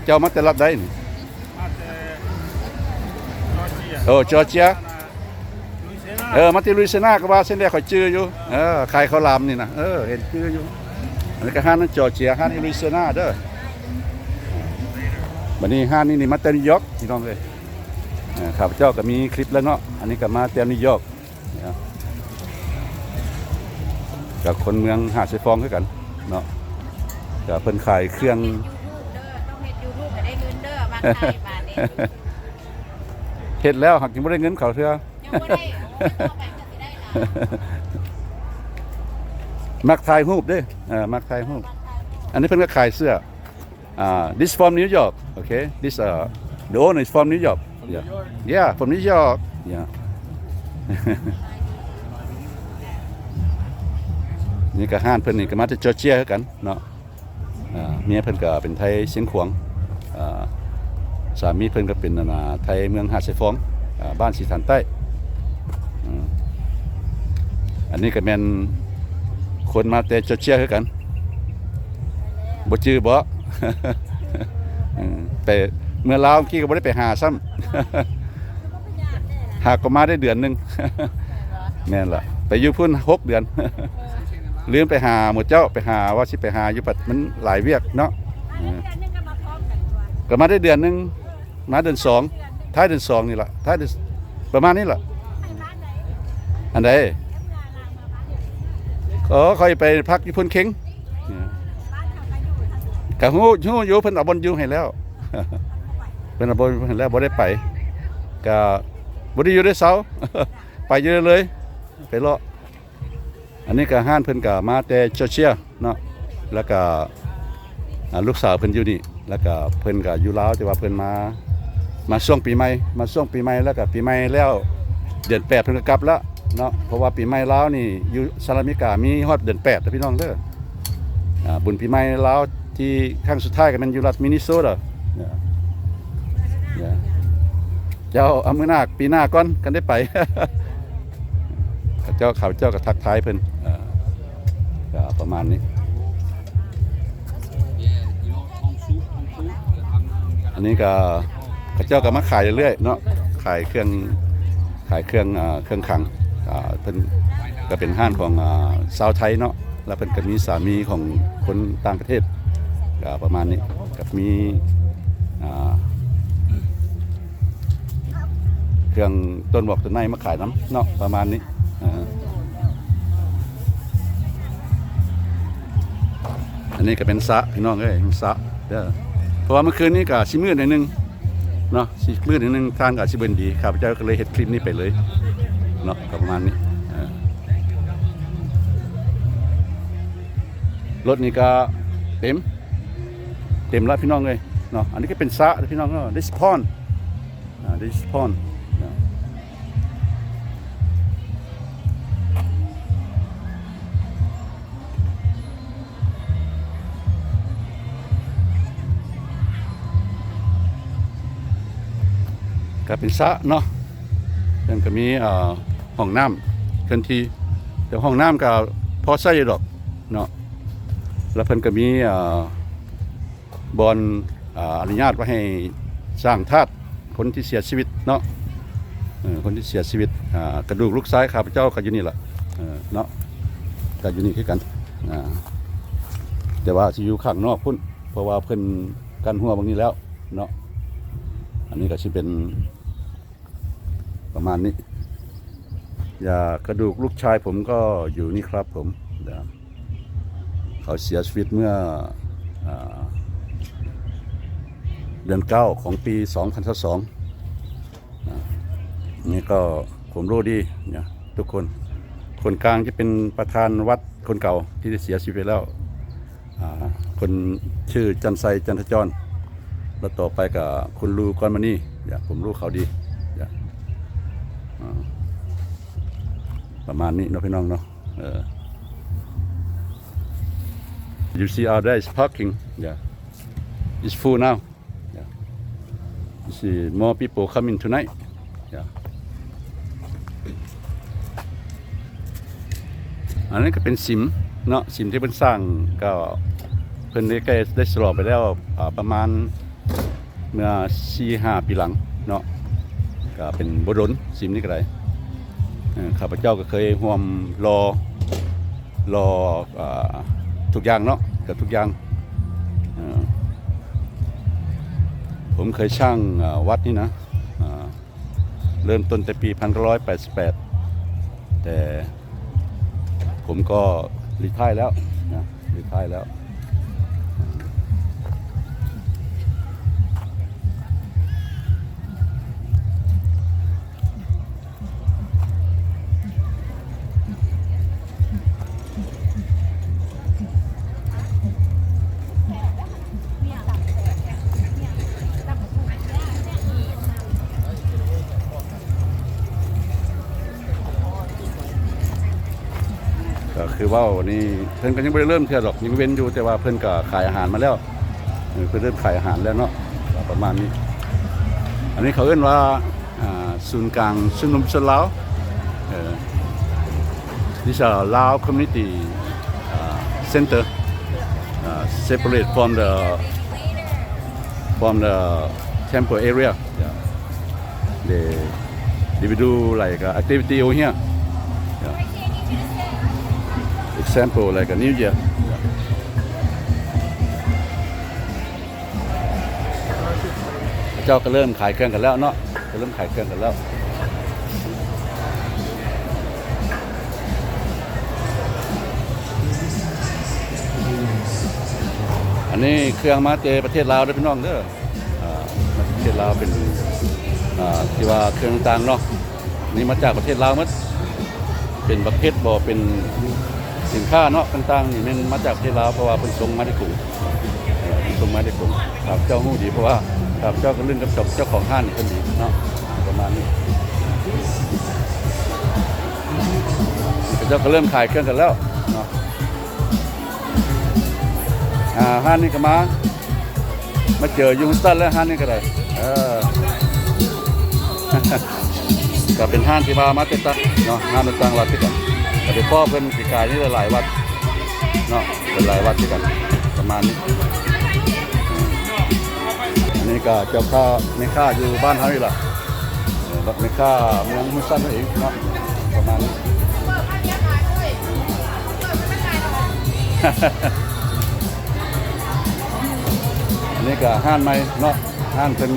ເຈົ້າມາແຕ່ລັດໃດນີ້? ມາແຕ່ຈໍເຈຍ. ໂອ້ ຈໍເຈຍ. ເອີ ມາແຕ່ລຸຍຊີນາ ກໍວ່າຊັ້ນແຫຼະ ຂ້ອຍຈື່ຢູ່. ເອີ ຂາຍເຂົ້າຫຼາມນີ້ນະ ເອີ ເຫັນຈື່ຢູ່. ອັນນີ້ກໍຮ້ານນັ້ນຈໍເຈຍ ຮ້ານຢູ່ລຸຍຊີນາເດີ. ບັດນີ້ຮ້ານນີ້ນີ້ມາແຕ່ນິວຢອກ ພີ່ນ້ອງເອີຍ. ເອີ ຂ້າພະເຈົ້າກໍມີຄລິບແລ້ວເນາະ ອັນນີ້ກໍມາແຕ່ນິວຢອກ. ກັບຄົນເມືອງຫາດຊາຍຟອງຄືກັນເນາະ. ກໍເພິ່ນຂາຍເຄື່ອງ ເຮັດຢູທູບເດີ ຕ້ອງເຮັດຢູທູບໃຫ້ໄດ້ເງິນເດີ ມັກຖ່າຍບາດນີ້. ເຮັດແລ້ວຫາກຍັງບໍ່ໄດ້ເງິນເຂົາເທື່ອ. ຍັງບໍ່ໄດ້ ໂອ້ຍ ຕໍ່ໄປກໍຊິໄດ້ລະ. ມັກຖ່າຍຮູບເດ້. ເອີ ມັກຖ່າຍຮູບ. ອັນນີ້ເພິ່ນກໍຂາຍເສື້ອ. ອ່າ this from New York. Okay, this, uh, the owner is from New York. Yeah, yeah, from New York. Yeah. ນີ້ກໍຮ້ານເພິ່ນນີ້ກໍມາຈາກຈໍເຈຍຄືກັນເນາະ. ອ່າ ເມຍເພິ່ນກໍເປັນໄທຊຽງຂວາງ. ອ່າ ສາມີເພິ່ນກໍເປັນ ອັນນ່າ ໄທເມືອງຫາດຊາຍຟອງ ອ່າ ບ້ານສີຖານໃຕ້. ອືມ ອັນນີ້ກໍແມ່ນຄົນມາແຕ່ຈໍເຈຍຄືກັນ. ບໍ່ຈື່ບໍ? ເອີ ໄປເມືອງລາວກີ້ກໍບໍ່ໄດ້ໄປຫາຊ້ຳ. ຫາກໍມາໄດ້ເດືອນໜຶ່ງ. ແມ່ນລະ ໄປຢູ່ພຸ້ນຫົກເດືອນ. ລືມໄປຫາໝູ່ເຈົ້າ ໄປຫາວ່າຊິໄປຫາຢູ່ ບັດມັນຫຼາຍວຽກເນາະ. ເອີ ກໍມາໄດ້ເດືອນໜຶ່ງ. ມາເດືອນສອງ ທ້າຍເດືອນສອງນີ້ລະ ທ້າຍເດືອນ ປະມານນີ້ລະ. ອັນໃດ? ອໍ ຂ້ອຍໄປພັກຢູ່ໂພນເຄັງ. ກະຮູ້ ຮູ້ຢູ່ ເພິ່ນເອົາບ່ອນຢູ່ໃຫ້ແລ້ວ ເພິ່ນເອົາບ່ອນຢູ່ໃຫ້ແລ້ວ ບໍ່ໄດ້ໄປ ກະບໍ່ໄດ້ຢູ່ໄດ້ເຊົາ ໄປຢູ່ເລື້ອຍໆ ໄປເລາະ. ອັນນີ້ກໍຮ້ານເພິ່ນກໍມາແຕ່ຈໍເຈຍເນາະ ແລ້ວກໍ ອ່າ ລູກສາວເພິ່ນຢູ່ນີ້ ແລ້ວກໍເພິ່ນກໍຢູ່ລາວ ແຕ່ວ່າເພິ່ນມາ ມາຊ່ວງປີໃໝ່ ມາຊ່ວງປີໃໝ່ ແລ້ວກໍປີໃໝ່ແລ້ວ ເດືອນແປດເພິ່ນກໍກັບແລ້ວເນາະ. ເພາະວ່າປີໃໝ່ລາວນີ້ຢູ່ສະຫະລັດອາເມລິກາມີຮອດເດືອນແປດເດີພີ່ນ້ອງເດີ. ອ່າ ບຸນປີໃໝ່ລາວທີ່ຄັ້ງສຸດທ້າຍກໍແມ່ນຢູ່ລັດມິນນິໂຊດາ. ເຈົ້າ ເອົາມື້ໜ້າ ປີໜ້າກ່ອນ ຄັນໄດ້ໄປ. ເຂົາເຈົ້າ ເຂົາເຈົ້າກໍທັກທາຍເພິ່ນ ເອີ ກໍປະມານນີ້. ອັນນີ້ກໍ ເຂົາເຈົ້າກໍມາຂາຍເລື້ອຍໆເນາະ ຂາຍເຄື່ອງ ຂາຍເຄື່ອງ ເອີ ເຄື່ອງຂັງ. ເອີ ເພິ່ນກໍເປັນຮ້ານຂອງ ເອີ ຊາວໄທເນາະ ແລ້ວເພິ່ນກໍມີສາມີຂອງຄົນຕ່າງປະເທດ ກໍປະມານນີ້ ກໍມີ ອ່າ ເຄື່ອງຕົ້ນໝອກຕົ້ນໄມ້ມາຂາຍນຳເນາະ ປະມານນີ້. ເອີ ອັນນີ້ກໍເປັນສະ ພີ່ນ້ອງເອີຍ ສະເດີ ເພາະວ່າມື້ຄືນນີ້ກໍຊິມືດໜ້ອຍໜຶ່ງເນາະ ຊິມືດໜ້ອຍໜຶ່ງ ທາງກໍຊິບໍ່ດີ ຂ້າພະເຈົ້າກໍເລີຍເຮັດຄລິບນີ້ໄປເລີຍເນາະ ກໍປະມານນີ້. ເອີ ລົດນີ້ກໍເຕັມ ເຕັມລະ ພີ່ນ້ອງເອີຍເນາະ. ອັນນີ້ກໍເປັນສະເດີ ພີ່ນ້ອງເນາະ ດິສພອນ ອ່າ ດິສພອນ ກໍເປັນສະເນາະ ເພິ່ນກໍມີ ເອີ ຫ້ອງນ້ຳເຄື່ອນທີ່ ແຕ່ຫ້ອງນ້ຳກໍພໍໃຊ້ຢູ່ດອກເນາະ. ແລ້ວເພິ່ນກໍມີ ເອີ ບ່ອນ ອາ ອະນຸຍາດໄວ້ໃຫ້ສ້າງທາດຄົນທີ່ເສຍຊີວິດເນາະ ເອີ ຄົນທີ່ເສຍຊີວິດ ອາ ກະດູກລູກຊາຍຂ້າພະເຈົ້າກໍຢູ່ນີ້ລະ ເອີ ເນາະ ກໍຢູ່ນີ້ຄືກັນ ອາ ແຕ່ວ່າຊິຢູ່ຂ້າງນອກພຸ້ນ ເພາະວ່າເພິ່ນກັ້ນຮົ້ວໝ່ອງນີ້ແລ້ວເນາະ ອັນນີ້ກໍຊິເປັນ ປະມານນີ້ ຢ່າ ກະດູກລູກຊາຍຜົມກໍຢູ່ນີ້ຄັບຜົມ ເຂົາເສຍຊີວິດເມື່ອ ອາ ເດືອນເກົ້າຂອງປີສອງພັນຊາວສອງ ອາ ນີ້ກໍຜົມຮູ້ດີນະທຸກຄົນ ຄົນກາງຈະເປັນປະທານວັດຄົນເກົ່າທີ່ໄດ້ເສຍຊີວິດໄປແລ້ວ ອາ ຄົນຊື່ຈັນໄຊ ຈັນທະຈອນ ແລ້ວຕໍ່ໄປກໍຄຸນລູກອນມະນີ ຢາກ ຜົມຮູ້ເຂົາດີ ຢາກ ອາ ປະມານນີ້ເນາະພີ່ນ້ອງເນາະ ເອີ You see all that is parking, yeah, it's full now. Yeah. You see more people coming tonight. Yeah. ອັນນັ້ນກໍເປັນສິມເນາະ ສິມທີ່ເພິ່ນສ້າງ ກໍເພິ່ນໄດ້ໃກ້ໄດ້ສະຫຼອງໄປແລ້ວ ອາ ປະມານເມື່ອສີ່ຫ້າປີຫຼັງເນາະ ກໍເປັນບໍ່ດົນ ສິມນີ້ກໍໄດ້ ເອີ ຂ້າພະເຈົ້າກໍເຄີຍຮ່ວມຫຼໍ່ ຫຼໍ່ ອາ ທຸກຢ່າງເນາະ ເກືອບທຸກຢ່າງ ເອີ ຜົມເຄີຍສ້າງ ອາ ວັດນີ້ນະ ອາ ເລີ່ມຕົ້ນແຕ່ປີໜຶ່ງພັນເກົ້າຮ້ອຍແປດສິບແປດ ແຕ່ຜົມກໍຣີທາຍແລ້ວນະ ຣີທາຍແລ້ວ. ກໍຄືເວົ້ານີ້ ເພິ່ນກໍຍັງບໍ່ໄດ້ເລີ່ມເທື່ອດອກ ຍັງເວັ້ນຢູ່ ແຕ່ວ່າເພິ່ນກໍຂາຍອາຫານມາແລ້ວ ເອີ ເພິ່ນເລີ່ມຂາຍອາຫານແລ້ວເນາະ ກໍປະມານນີ້. ອັນນີ້ເຂົາເອີ້ນວ່າ ອ່າ ສູນກາງຊຸມນຸມຊົນລາວ ເອີ This is a Lao community, uh, center, uh, separate from the, from the temple area. Yeah. They, they will do like, uh, activity over here. Yeah. Example, like a New Year. Yeah. ເຂົາເຈົ້າກໍເລີ່ມຂາຍເຄື່ອງກັນແລ້ວເນາະ ກໍເລີ່ມຂາຍເຄື່ອງກັນແລ້ວ. ອັນນີ້ເຄື່ອງມາແຕ່ປະເທດລາວເດີພີ່ນ້ອງເດີ ອ່າ ມາຈາກປະເທດລາວ ເປັນ ອ່າ ທີ່ວ່າເຄື່ອງຕ່າງໆເນາະ ນີ້ມາຈາກປະເທດລາວໝົດ ເປັນບັກເພັດບໍ ເປັນສິນຄ້າເນາະ ຕ່າງໆນີ້ແມ່ນມາຈາກປະເທດລາວ ເພາະວ່າເພິ່ນສົ່ງມາແຕ່ກຸງ ເອີ ເພິ່ນສົ່ງມາແຕ່ກຸງ ຂ້າພະເຈົ້າຮູ້ດີ ເພາະວ່າຂ້າພະເຈົ້າກໍຫຼິ້ນກັບເຈົ້າ ເຈົ້າຂອງຮ້ານນີ້ເພິ່ນດີເນາະ ປະມານນີ້ ເຂົາເຈົ້າກໍເລີ່ມຂາຍເຄື່ອງກັນແລ້ວເນາະ. ອ່າ ຮ້ານນີ້ກໍມາ ມາເຈີຢູ່ Houston ແລ້ວ ຮ້ານນີ້ກໍໄດ້ ເອີ ກໍເປັນຮ້ານທີ່ວ່າມາແຕ່ຕ່າງເນາະ ຮ້ານຕ່າງລັດຄືກັນ ກໍໄດ້ພໍ້ເພິ່ນປີກາຍນີ້ຫຼາຍໆວັດເນາະ ຫຼາຍໆວັດຄືກັນ ປະມານນີ້. ອັນນີ້ກໍເຈົ້າຄ້າແມ່ຄ້າຢູ່ບ້ານເຮົານີ້ລະ ເອີ ແມ່ຄ້າເມືອງ Houston ເຮົາເອງເນາະ ປະມານນີ້. ອັນນີ້ກໍຮ້ານໃໝ່ເນາະ ຮ້ານເພິ່ນ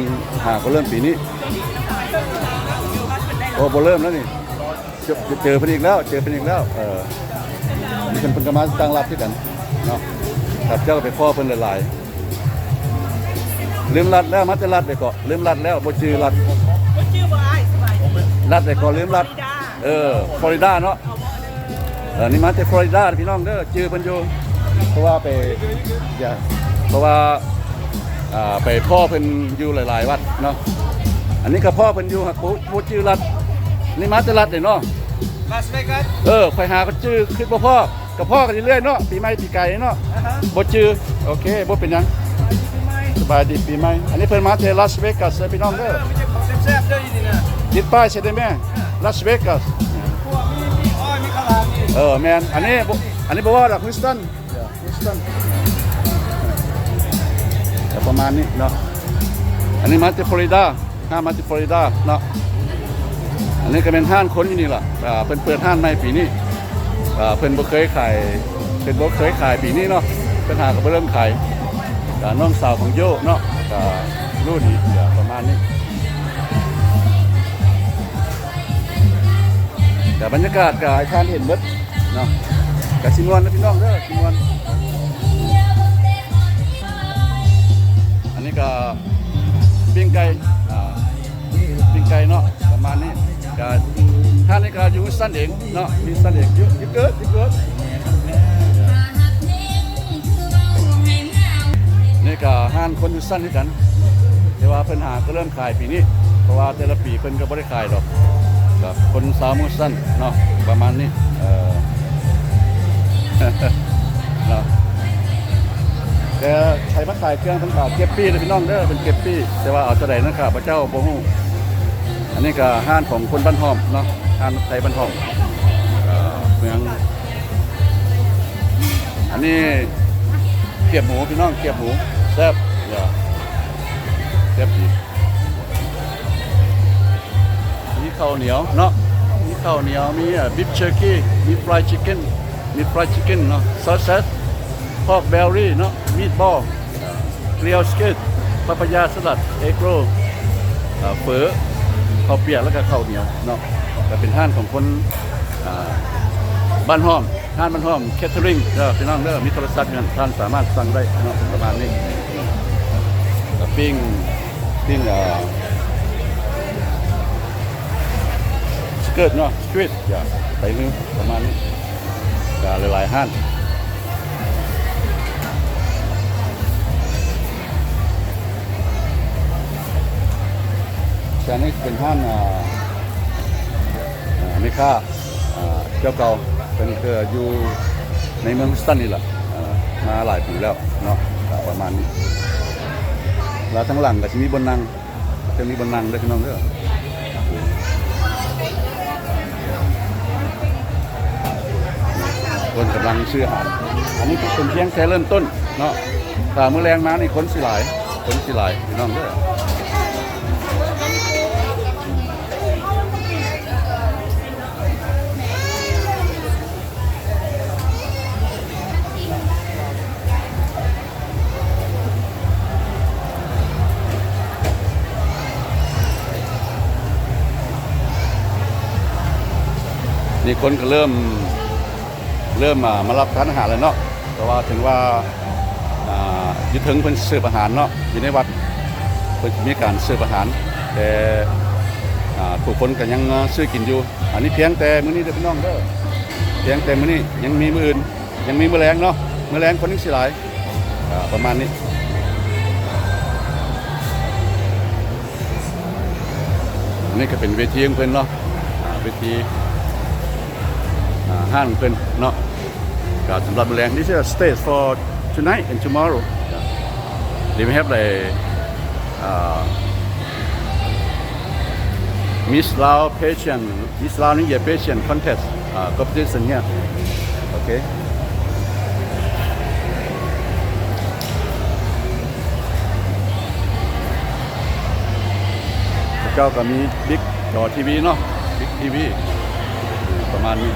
ຫາກໍເລີ່ມປີນີ້ ໂອ້ ບໍ່ເລີ່ມແລ້ວນີ້ ເຈີ ເຈີເພິ່ນອີກແລ້ວ ເຈີເພິ່ນອີກແລ້ວ ເອີ ເພິ່ນ ເພິ່ນກໍມາຕ່າງລັດຄືກັນເນາະ ຂ້າພະເຈົ້າກໍໄປພໍ້ເພິ່ນຫຼາຍໆ ລືມລັດແລ້ວ ມາແຕ່ລັດໃດເກາະ ລືມລັດແລ້ວ ບໍ່ຈື່ລັດ ບໍ່ຈື່ບໍ່ອ້າຍ ສະບາຍດີ ລັດໃດເກາະ ລືມລັດ ຟລໍຣິດາ ເອີ ຟລໍຣິດາເນາະ ເອີ ນີ້ມາແຕ່ຟລໍຣິດາພີ່ນ້ອງເດີ ຈື່ເພິ່ນຢູ່ ເພາະວ່າໄປ ເພາະວ່າ ອ່າ ໄປພໍ້ເພິ່ນຢູ່ຫຼາຍໆວັດເນາະ ອັນນີ້ກໍພໍ້ເພິ່ນຢູ່ ຫາກບໍ່ ບໍ່ຈື່ລັດ ນີ້ມາແຕ່ລັດເດ້ເນາະ ລາສເວກັສ ເອີ ຂ້ອຍຫາກໍຈື່ ຄິດບໍ່ພໍ້ ກໍພໍ້ກັນເລື້ອຍໆເນາະ ປີໃໝ່ປີກາຍເນາະ ອ່າຮະ ບໍ່ຈື່ ໂອເຄ ບໍ່ເປັນຫຍັງ ສະບາຍດີປີໃໝ່ ສະບາຍດີປີໃໝ່ ອັນນີ້ເພິ່ນມາແຕ່ລາສເວກັສເດີພີ່ນ້ອງເດີ ເອີ ມີແຕ່ຂອງແຊບໆເດີຢູ່ນີ້ນະ ຕິດປ້າຍໃສ່ໄດ້ແມ່ ລາສເວກັສ ພວກມີ ມີອ້ອຍ ມີຂາວຫຼາມນີ້ ເອີ ແມ່ນ ອັນນີ້ບໍ່ ອັນນີ້ບໍ່ເວົ້າດອກ Houston Yeah, Houston. ປະມານນີ້ເນາະ. ອັນນີ້ມາແຕ່ຟລໍຣິດາ ຮ້ານມາແຕ່ຟລໍຣິດາເນາະ. ອັນນີ້ກໍແມ່ນຮ້ານຄົນຢູ່ນີ້ລະ ເພິ່ນເປີດຮ້ານໃໝ່ປີນີ້. ເພິ່ນບໍ່ເຄີຍຂາຍ ເພິ່ນບໍ່ເຄີຍຂາຍປີນີ້ເນາະ ເພິ່ນຫາກໍບໍ່ເລີ່ມຂາຍ. ນ້ອງສາວຂອງໂຢເນາະ ກໍຮູ້ດີ ປະມານນີ້. ແຕ່ບັນຍາກາດກໍໃຫ້ທ່ານເຫັນເບິດເນາະ ກໍຊິມ່ວນນະພີ່ນ້ອງເດີ ຊິມ່ວນ. ອັນນີ້ກໍປີ້ງໄກ່ ອ່າ ປີ້ງໄກ່ເນາະ ປະມານນີ້. ກໍທ່ານນີ້ກໍຢູ່ Houston ເອງເນາະ Houston ເອງ ຢູ່ ຢູ່ເກີດ ຢູ່ເກີດ. ນີ້ກໍຮ້ານຄົນ Houston ຄືກັນ ແຕ່ວ່າເພິ່ນຫາກໍເລີ່ມຂາຍປີນີ້ ເພາະວ່າແຕ່ລະປີເພິ່ນກໍບໍ່ໄດ້ຂາຍດອກ ແບບຄົນຊາວ Houston ເນາະ ປະມານນີ້ ເອີ ເນາະ. ແຕ່ໃຜມາຂາຍເຄື່ອງເພິ່ນກໍເກັບຟຣີເດີພີ່ນ້ອງເດີ ເພິ່ນເກັບຟຣີ ແຕ່ວ່າເອົາເທົ່າໃດນັ້ນຂ້າພະເຈົ້າບໍ່ຮູ້. ອັນນີ້ກໍຮ້ານຂອງຄົນບ້ານຫ້ອມເນາະ ຮ້ານໄທບ້ານຫ້ອມ ເອີ ເມືອງ ອັນນີ້ກຽບໝູພີ່ນ້ອງ ກຽບໝູ ແຊບ ແຊບດີ. ມີເຂົ້າໜຽວເນາະ ມີເຂົ້າໜຽວ ມີ ເອີ beef jerky ມີ fried chicken ມີ fried chicken ເນາະ sausage pork belly ເນາະ meatball grilled squid papaya salad egg roll ເອີ ເຝີ ເຂົ້າປຽກ ແລ້ວກໍເຂົ້າໜຽວເນາະ. ກໍເປັນຮ້ານຂອງຄົນ ອ່າ ບ້ານຫ້ອມ ຮ້ານບ້ານຫ້ອມ catering ເດີພີ່ນ້ອງເດີ ມີໂທລະສັບຢູ່ຫັ້ນ ທ່ານສາມາດສັ່ງໄດ້ເນາະ ປະມານນີ້. ກໍປີ້ງ ປີ້ງ ອ່າ squid ເນາະ squid ຢ່າໄປຄືປະມານນີ້ ກໍຫຼາຍໆຮ້ານ. ແຕ່ນີ້ເປັນຮ້ານ ອ່າ ແມ່ຄ້າ ອ່າ ເຈົ້າເກົ່າ ເພິ່ນກໍຢູ່ໃນເມືອງ Houston ນີ້ລະ ເອີ ມາຫຼາຍປີແລ້ວເນາະ ກໍປະມານນີ້. ແລ້ວທາງຫຼັງກໍຊິມີບ່ອນນັ່ງ ຈະມີບ່ອນນັ່ງເດີພີ່ນ້ອງເດີ. ຄົນກຳລັງຊື້ອາຫານ ອັນນີ້ເປັນພຽງແຕ່ເລີ່ມຕົ້ນເນາະ ຖ້າມື້ແລງມານີ້ຄົນຊິຫຼາຍ ຄົນຊິຫຼາຍພີ່ນ້ອງເດີ. ນີ້ຄົນກໍເລີ່ມ ເລີ່ມ ອ່າ ມາຮັບທານອາຫານແລ້ວເນາະ ເພາະວ່າເຖິງວ່າ ອ່າ ຢູ່ເທິງເພິ່ນເສີບອາຫານເນາະ ຢູ່ໃນວັດເພິ່ນຊິມີການເສີບອາຫານ ແຕ່ ອ່າ ຜູ້ຄົນກໍຍັງຊື້ກິນຢູ່. ອັນນີ້ພຽງແຕ່ມື້ນີ້ເດີພີ່ນ້ອງເດີ ພຽງແຕ່ມື້ນີ້ ຍັງມີມື້ອື່ນ ຍັງມີມື້ແລງເນາະ ມື້ແລງຄົນຍັງຊິຫຼາຍ ອ່າ ປະມານນີ້. ອັນນີ້ກໍເປັນເວທີຂອງເພິ່ນເນາະ ອ່າ ເວທີ ອ່າ ຮ້ານຂອງເພິ່ນເນາະ. ກໍສຳລັບມື້ແລງ this is a stage for tonight and tomorrow. They will have the, uh, Miss Lao Pageant, Miss Lao New Year Pageant Contest, uh, competition here. Okay. ເຈົ້າກໍມີບິກຈໍທີວີເນາະ ບິກທີວີ ປະມານນີ້.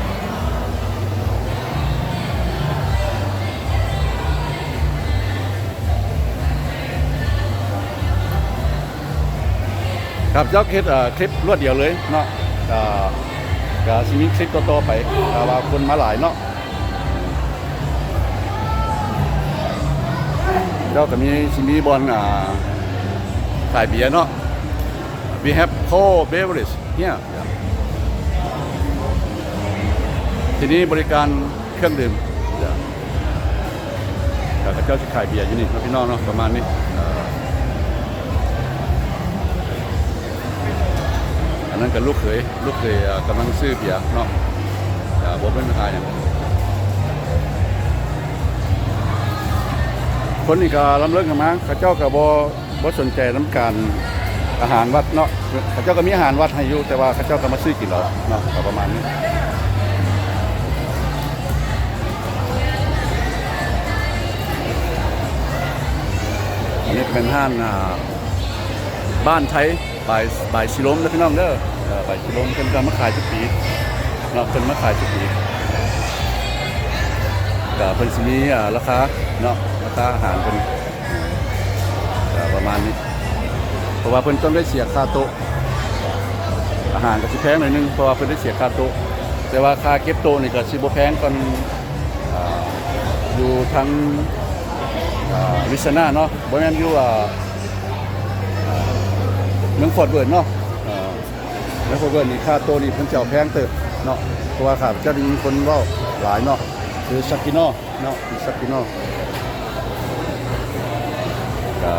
ຄັບ ເຈົ້າເຮັດ ເອີ ຄລິບລວດດຽວເລີຍເນາະ ກໍ ກໍຊິມີຄລິບຕໍ່ໆໄປ ຖ້າວ່າຄົນມາຫຼາຍເນາະ. ເຈົ້າກໍມີ ຊິມີບ່ອນ ອ່າ ຂາຍເບຍເນາະ. We have cold beverage here. ທີ່ນີ້ບໍລິການເຄື່ອງດື່ມ ແລ້ວເຂົາເຈົ້າຊິຂາຍເບຍຢູ່ນີ້ເນາະ ພີ່ນ້ອງເນາະ ປະມານນີ້. ເອີ ອັນນັ້ນກໍລູກເຂີຍ ລູກເຂີຍ ເອີ ກຳລັງຊື້ເບຍເນາະ ກໍບໍ່ເປັນບັນຫາຫຍັງ. ຄົນນີ້ກໍລຳເລີກກັນມາ ເຂົາເຈົ້າກໍບໍ່ ບໍ່ສົນໃຈນຳການອາຫານວັດເນາະ ເຂົາເຈົ້າກໍມີອາຫານວັດໃຫ້ຢູ່ ແຕ່ວ່າເຂົາເຈົ້າກໍມາຊື້ກິນເອົາເນາະ ກໍປະມານນີ້. ອັນນີ້ເປັນ ເປັນຮ້ານ ອ່າ ບ້ານໄທ ບາຍ ບາຍສີລົມເດີພີ່ນ້ອງເດີ. ເອີ ບາຍສີລົມ ເພິ່ນກໍມາຂາຍທຸກປີເນາະ ເພິ່ນມາຂາຍທຸກປີ. ກໍເພິ່ນຊິມີ ອ່າ ລາຄາເນາະ ລາຄາອາຫານເພິ່ນ ກໍປະມານນີ້ ເພາະວ່າເພິ່ນຕ້ອງໄດ້ເສຍຄ່າໂຕະ ອາຫານກໍຊິແພງໜ້ອຍໜຶ່ງ ເພາະວ່າເພິ່ນໄດ້ເສຍຄ່າໂຕະ. ແຕ່ວ່າຄ່າເກັບໂຕະນີ້ກໍຊິບໍ່ແພງປານ ອ່າ ຢູ່ທາງ ອ່າ ວິສະນາເນາະ ບໍ່ແມ່ນຢູ່ ອ່າ ເມືອງຟອດເວີດເນາະ. ເອີ ເມືອງຟອດເວີດນີ້ ຄ່າໂຕະນີ້ເພິ່ນຈະເອົາແພງເຕີບເນາະ ເພາະວ່າຂ້າພະເຈົ້າໄດ້ຍິນຄົນເວົ້າຫຼາຍເນາະ ຄືຊັກກິນນໍ ເນາະ ມີຊັກກິນນໍ ກະ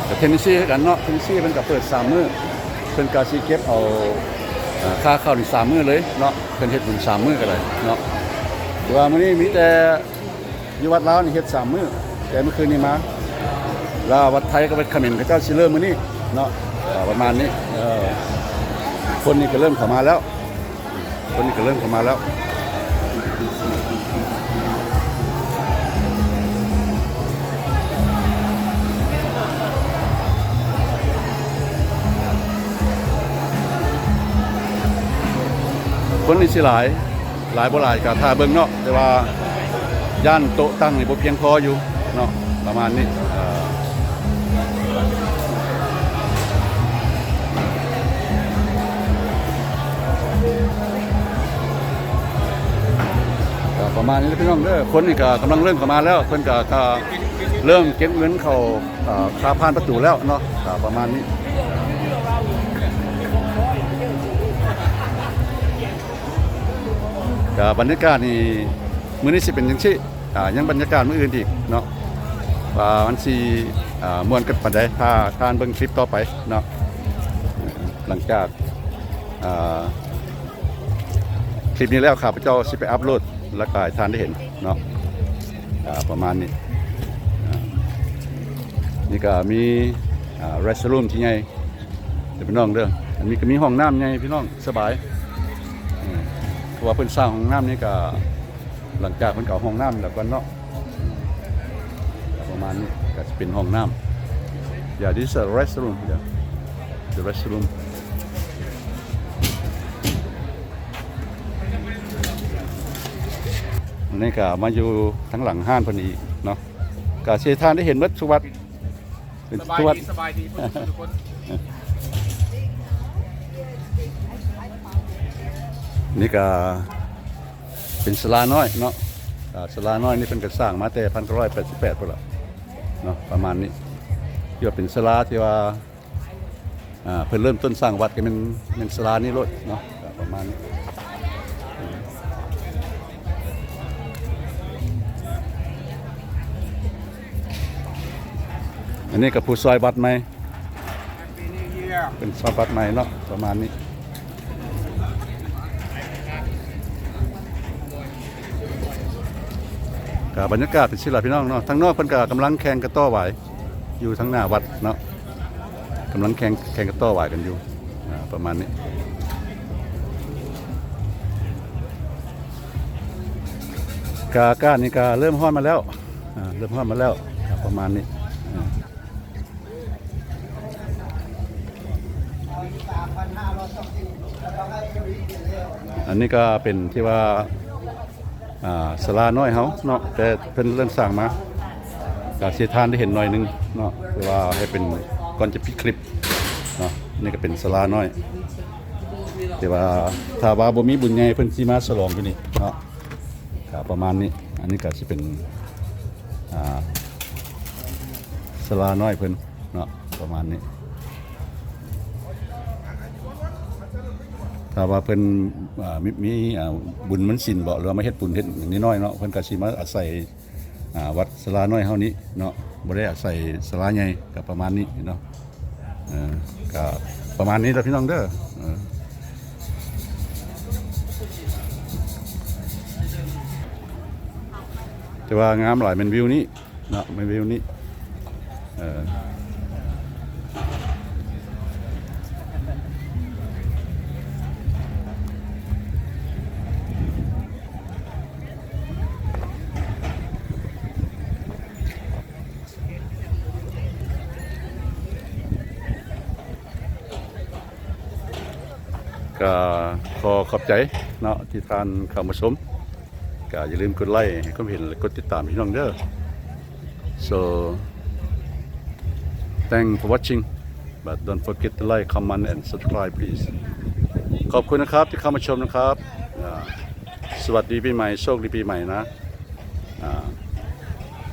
ກະເທນເນສຊີຄືກັນເນາະ. ເທນເນສຊີເພິ່ນກະເປີດສາມມື້ ເພິ່ນກະຊິເກັບເອົາ ເອີ ຄ່າເຂົ້ານີ້ສາມມື້ເລີຍເນາະ ເພິ່ນເຮັດບຸນສາມມື້ກໍໄດ້ເນາະ. ແຕ່ວ່າມື້ນີ້ມີແຕ່ຢູ່ວັດລາວນີ້ເຮັດສາມມື້ ແຕ່ມື້ຄືນນີ້ມາ ແລ້ວວັດໄທກັບວັດຂະເໝນເຂົາເຈົ້າຊິເລີ່ມມື້ນີ້ເນາະ ເອີ ປະມານນີ້. ເອີ ຄົນນີ້ກໍເລີ່ມເຂົ້າມາແລ້ວ ຄົນນີ້ກໍເລີ່ມເຂົ້າມາແລ້ວ. ຄົນນີ້ຊິຫຼາຍ ຫຼາຍບໍ່ຫຼາຍກໍຖ້າເບິ່ງເນາະ ແຕ່ວ່າຢ້ານໂຕະຕັ່ງນີ້ບໍ່ພຽງພໍຢູ່ເນາະ ປະມານນີ້. ເອີ ກໍປະມານນີ້ເດີພີ່ນ້ອງເດີ. ຄົນນີ້ກໍກຳລັງເລີ່ມເຂົ້າມາແລ້ວ ເພິ່ນກໍ ກໍເລີ່ມເກັບເງິນເຂົ້າ ເອີ ຄ່າຜ່ານປະຕູແລ້ວເນາະ ກໍປະມານນີ້. ກໍບັນຍາກາດນີ້ ມື້ນີ້ຊິເປັນຈັ່ງຊີ້ ອ່າ ຍັງບັນຍາກາດມື້ອື່ນອີກເນາະ ວ່າມັນຊິ ອ່າ ມ່ວນກັນປານໃດ ຖ້າທ່ານເບິ່ງຄລິບຕໍ່ໄປເນາະ. ຫຼັງຈາກ ອ່າ ຄລິບນີ້ແລ້ວ ຂ້າພະເຈົ້າຊິໄປອັບໂຫຼດ ແລ້ວກໍໃຫ້ທ່ານໄດ້ເຫັນເນາະ ອ່າ ປະມານນີ້. ອ່າ ນີ້ກໍມີ ອ່າ ເຣສເຕີຣູມທີ່ໃຫຍ່ ເດີພີ່ນ້ອງເດີ. ອັນນີ້ກໍມີຫ້ອງນ້ຳໃຫຍ່ພີ່ນ້ອງ ສະບາຍ ເພາະວ່າເພິ່ນສ້າງຫ້ອງນ້ຳນີ້ກໍ ຫຼັງຈາກເພິ່ນກໍເອົາຫ້ອງນ້ຳແລ້ວກ່ອນເນາະ ປະມານນີ້ ກໍຊິເປັນຫ້ອງນ້ຳ. Yeah, this is a restroom. Yeah, the restroom. ອັນນີ້ກໍມາຢູ່ທາງຫຼັງຮ້ານເພິ່ນອີກເນາະ ກໍຊິໃຫ້ທ່ານໄດ້ເຫັນໝົດທຸກວັດ ເປັນ ສະບາຍດີ ທຸກວັດ ສະບາຍດີເບິດທຸກຄົນ. ນີ້ກໍເປັນສາລານ້ອຍເນາະ ອ່າ ສາລານ້ອຍນີ້ເພິ່ນກໍສ້າງມາແຕ່ພັນເກົ້າຮ້ອຍແປດສິບແປດພຸ້ນລະເນາະ ປະມານນີ້ ທີ່ວ່າເປັນສາລາທີ່ວ່າ ອ່າ ເພິ່ນເລີ່ມຕົ້ນສ້າງວັດກໍແມ່ນ ແມ່ນສາລານີ້ໂລດເນາະ ກໍປະມານນີ້. ອັນນີ້ກໍຜູ້ຊ່ອຍວັດໃໝ່ ເປັນຊາວບ້ານໃໝ່ເນາະ ປະມານນີ້. ກະບັນຍາກາດເປັນຊີ້ລະພີ່ນ້ອງເນາະ ທາງນອກເພິ່ນກະກຳລັງແຂ່ງກັນຕໍ່ຫວາຍຢູ່ທາງໜ້າວັດເນາະ ກຳລັງແຂ່ງ ແຂ່ງກັນຕໍ່ຫວາຍກັນຢູ່ ອ່າ ປະມານນີ້. ກະອາກາດນີ້ກະເລີ່ມຮ້ອນມາແລ້ວ ອ່າ ເລີ່ມຮ້ອນມາແລ້ວ ປະມານນີ້ ອ່າ. ອັນນີ້ກໍເປັນທີ່ວ່າ ອ່າ ສາລານ້ອຍເຮົາເນາະ ແຕ່ເພິ່ນເລີ່ມສ້າງມາ ກໍຊິໃຫ້ທ່ານໄດ້ເຫັນໜ້ອຍໜຶ່ງເນາະ ແຕ່ວ່າໃຫ້ເປັນ ກ່ອນຈະປິດຄລິບເນາະ. ນີ້ກໍເປັນສາລານ້ອຍ ແຕ່ວ່າຖ້າວ່າບໍ່ມີບຸນໃຫຍ່ ເພິ່ນຊິມາສະຫຼອງຢູ່ນີ້ເນາະ ກໍປະມານນີ້. ອັນນີ້ກໍຊິເປັນ ອ່າ ສາລານ້ອຍເພິ່ນເນາະ ປະມານນີ້. ຖ້າວ່າເພິ່ນ ອ່າ ມີ ມີ ອ່າ ບຸນມັນສິນບໍ ຫຼືວ່າມາເຮັດບຸນເຮັດຫຍັງນ້ອຍໆເນາະ ເພິ່ນກໍຊິມາອາໄສ ອ່າ ວັດສາລານ້ອຍເຮົານີ້ເນາະ ບໍ່ໄດ້ອາໄສສາລາໃຫຍ່ ກໍປະມານນີ້ເນາະ. ເອີ ກໍປະມານນີ້ລະພີ່ນ້ອງເດີ ເອີ ແຕ່ວ່າງາມຫຼາຍແມ່ນວິວນີ້ເນາະ ແມ່ນວິວນີ້ ເອີ. ກໍຂໍຂອບໃຈເນາະທີ່ທ່ານເຂົ້າມາຊົມ ກໍຢ່າລືມກົດໄລໃຫ້ຄວາມເຫັນ ແລະ ກົດຕິດຕາມພີ່ນ້ອງເດີ. So thanks for watching, but don't forget to like, comment and subscribe please. ຂອບຄຸນນະຄັບທີ່ເຂົ້າມາຊົມນະຄັບ. ອ່າ ສະຫວັດດີປີໃໝ່ ໂຊກດີປີໃໝ່ນະ. ອ່າ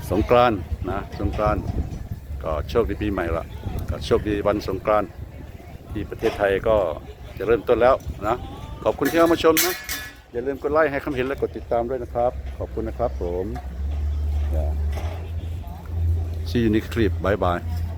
ສົງການນະ ສົງການ ກໍໂຊກດີປີໃໝ່ລະ ກໍໂຊກດີວັນສົງການ ທີ່ປະເທດໄທກໍຈະເລີ່ມຕົ້ນແລ້ວນະ. ຂອບຄຸນທີ່ເຂົ້າມາຊົມນະ. ຢ່າລືມກົດໄລໃຫ້ຄຳເຫັນ ແລະ ກົດຕິດຕາມດ້ວຍນະຄັບ. ຂອບຄຸນນະຄັບຜົມ. See you next clip. Bye bye.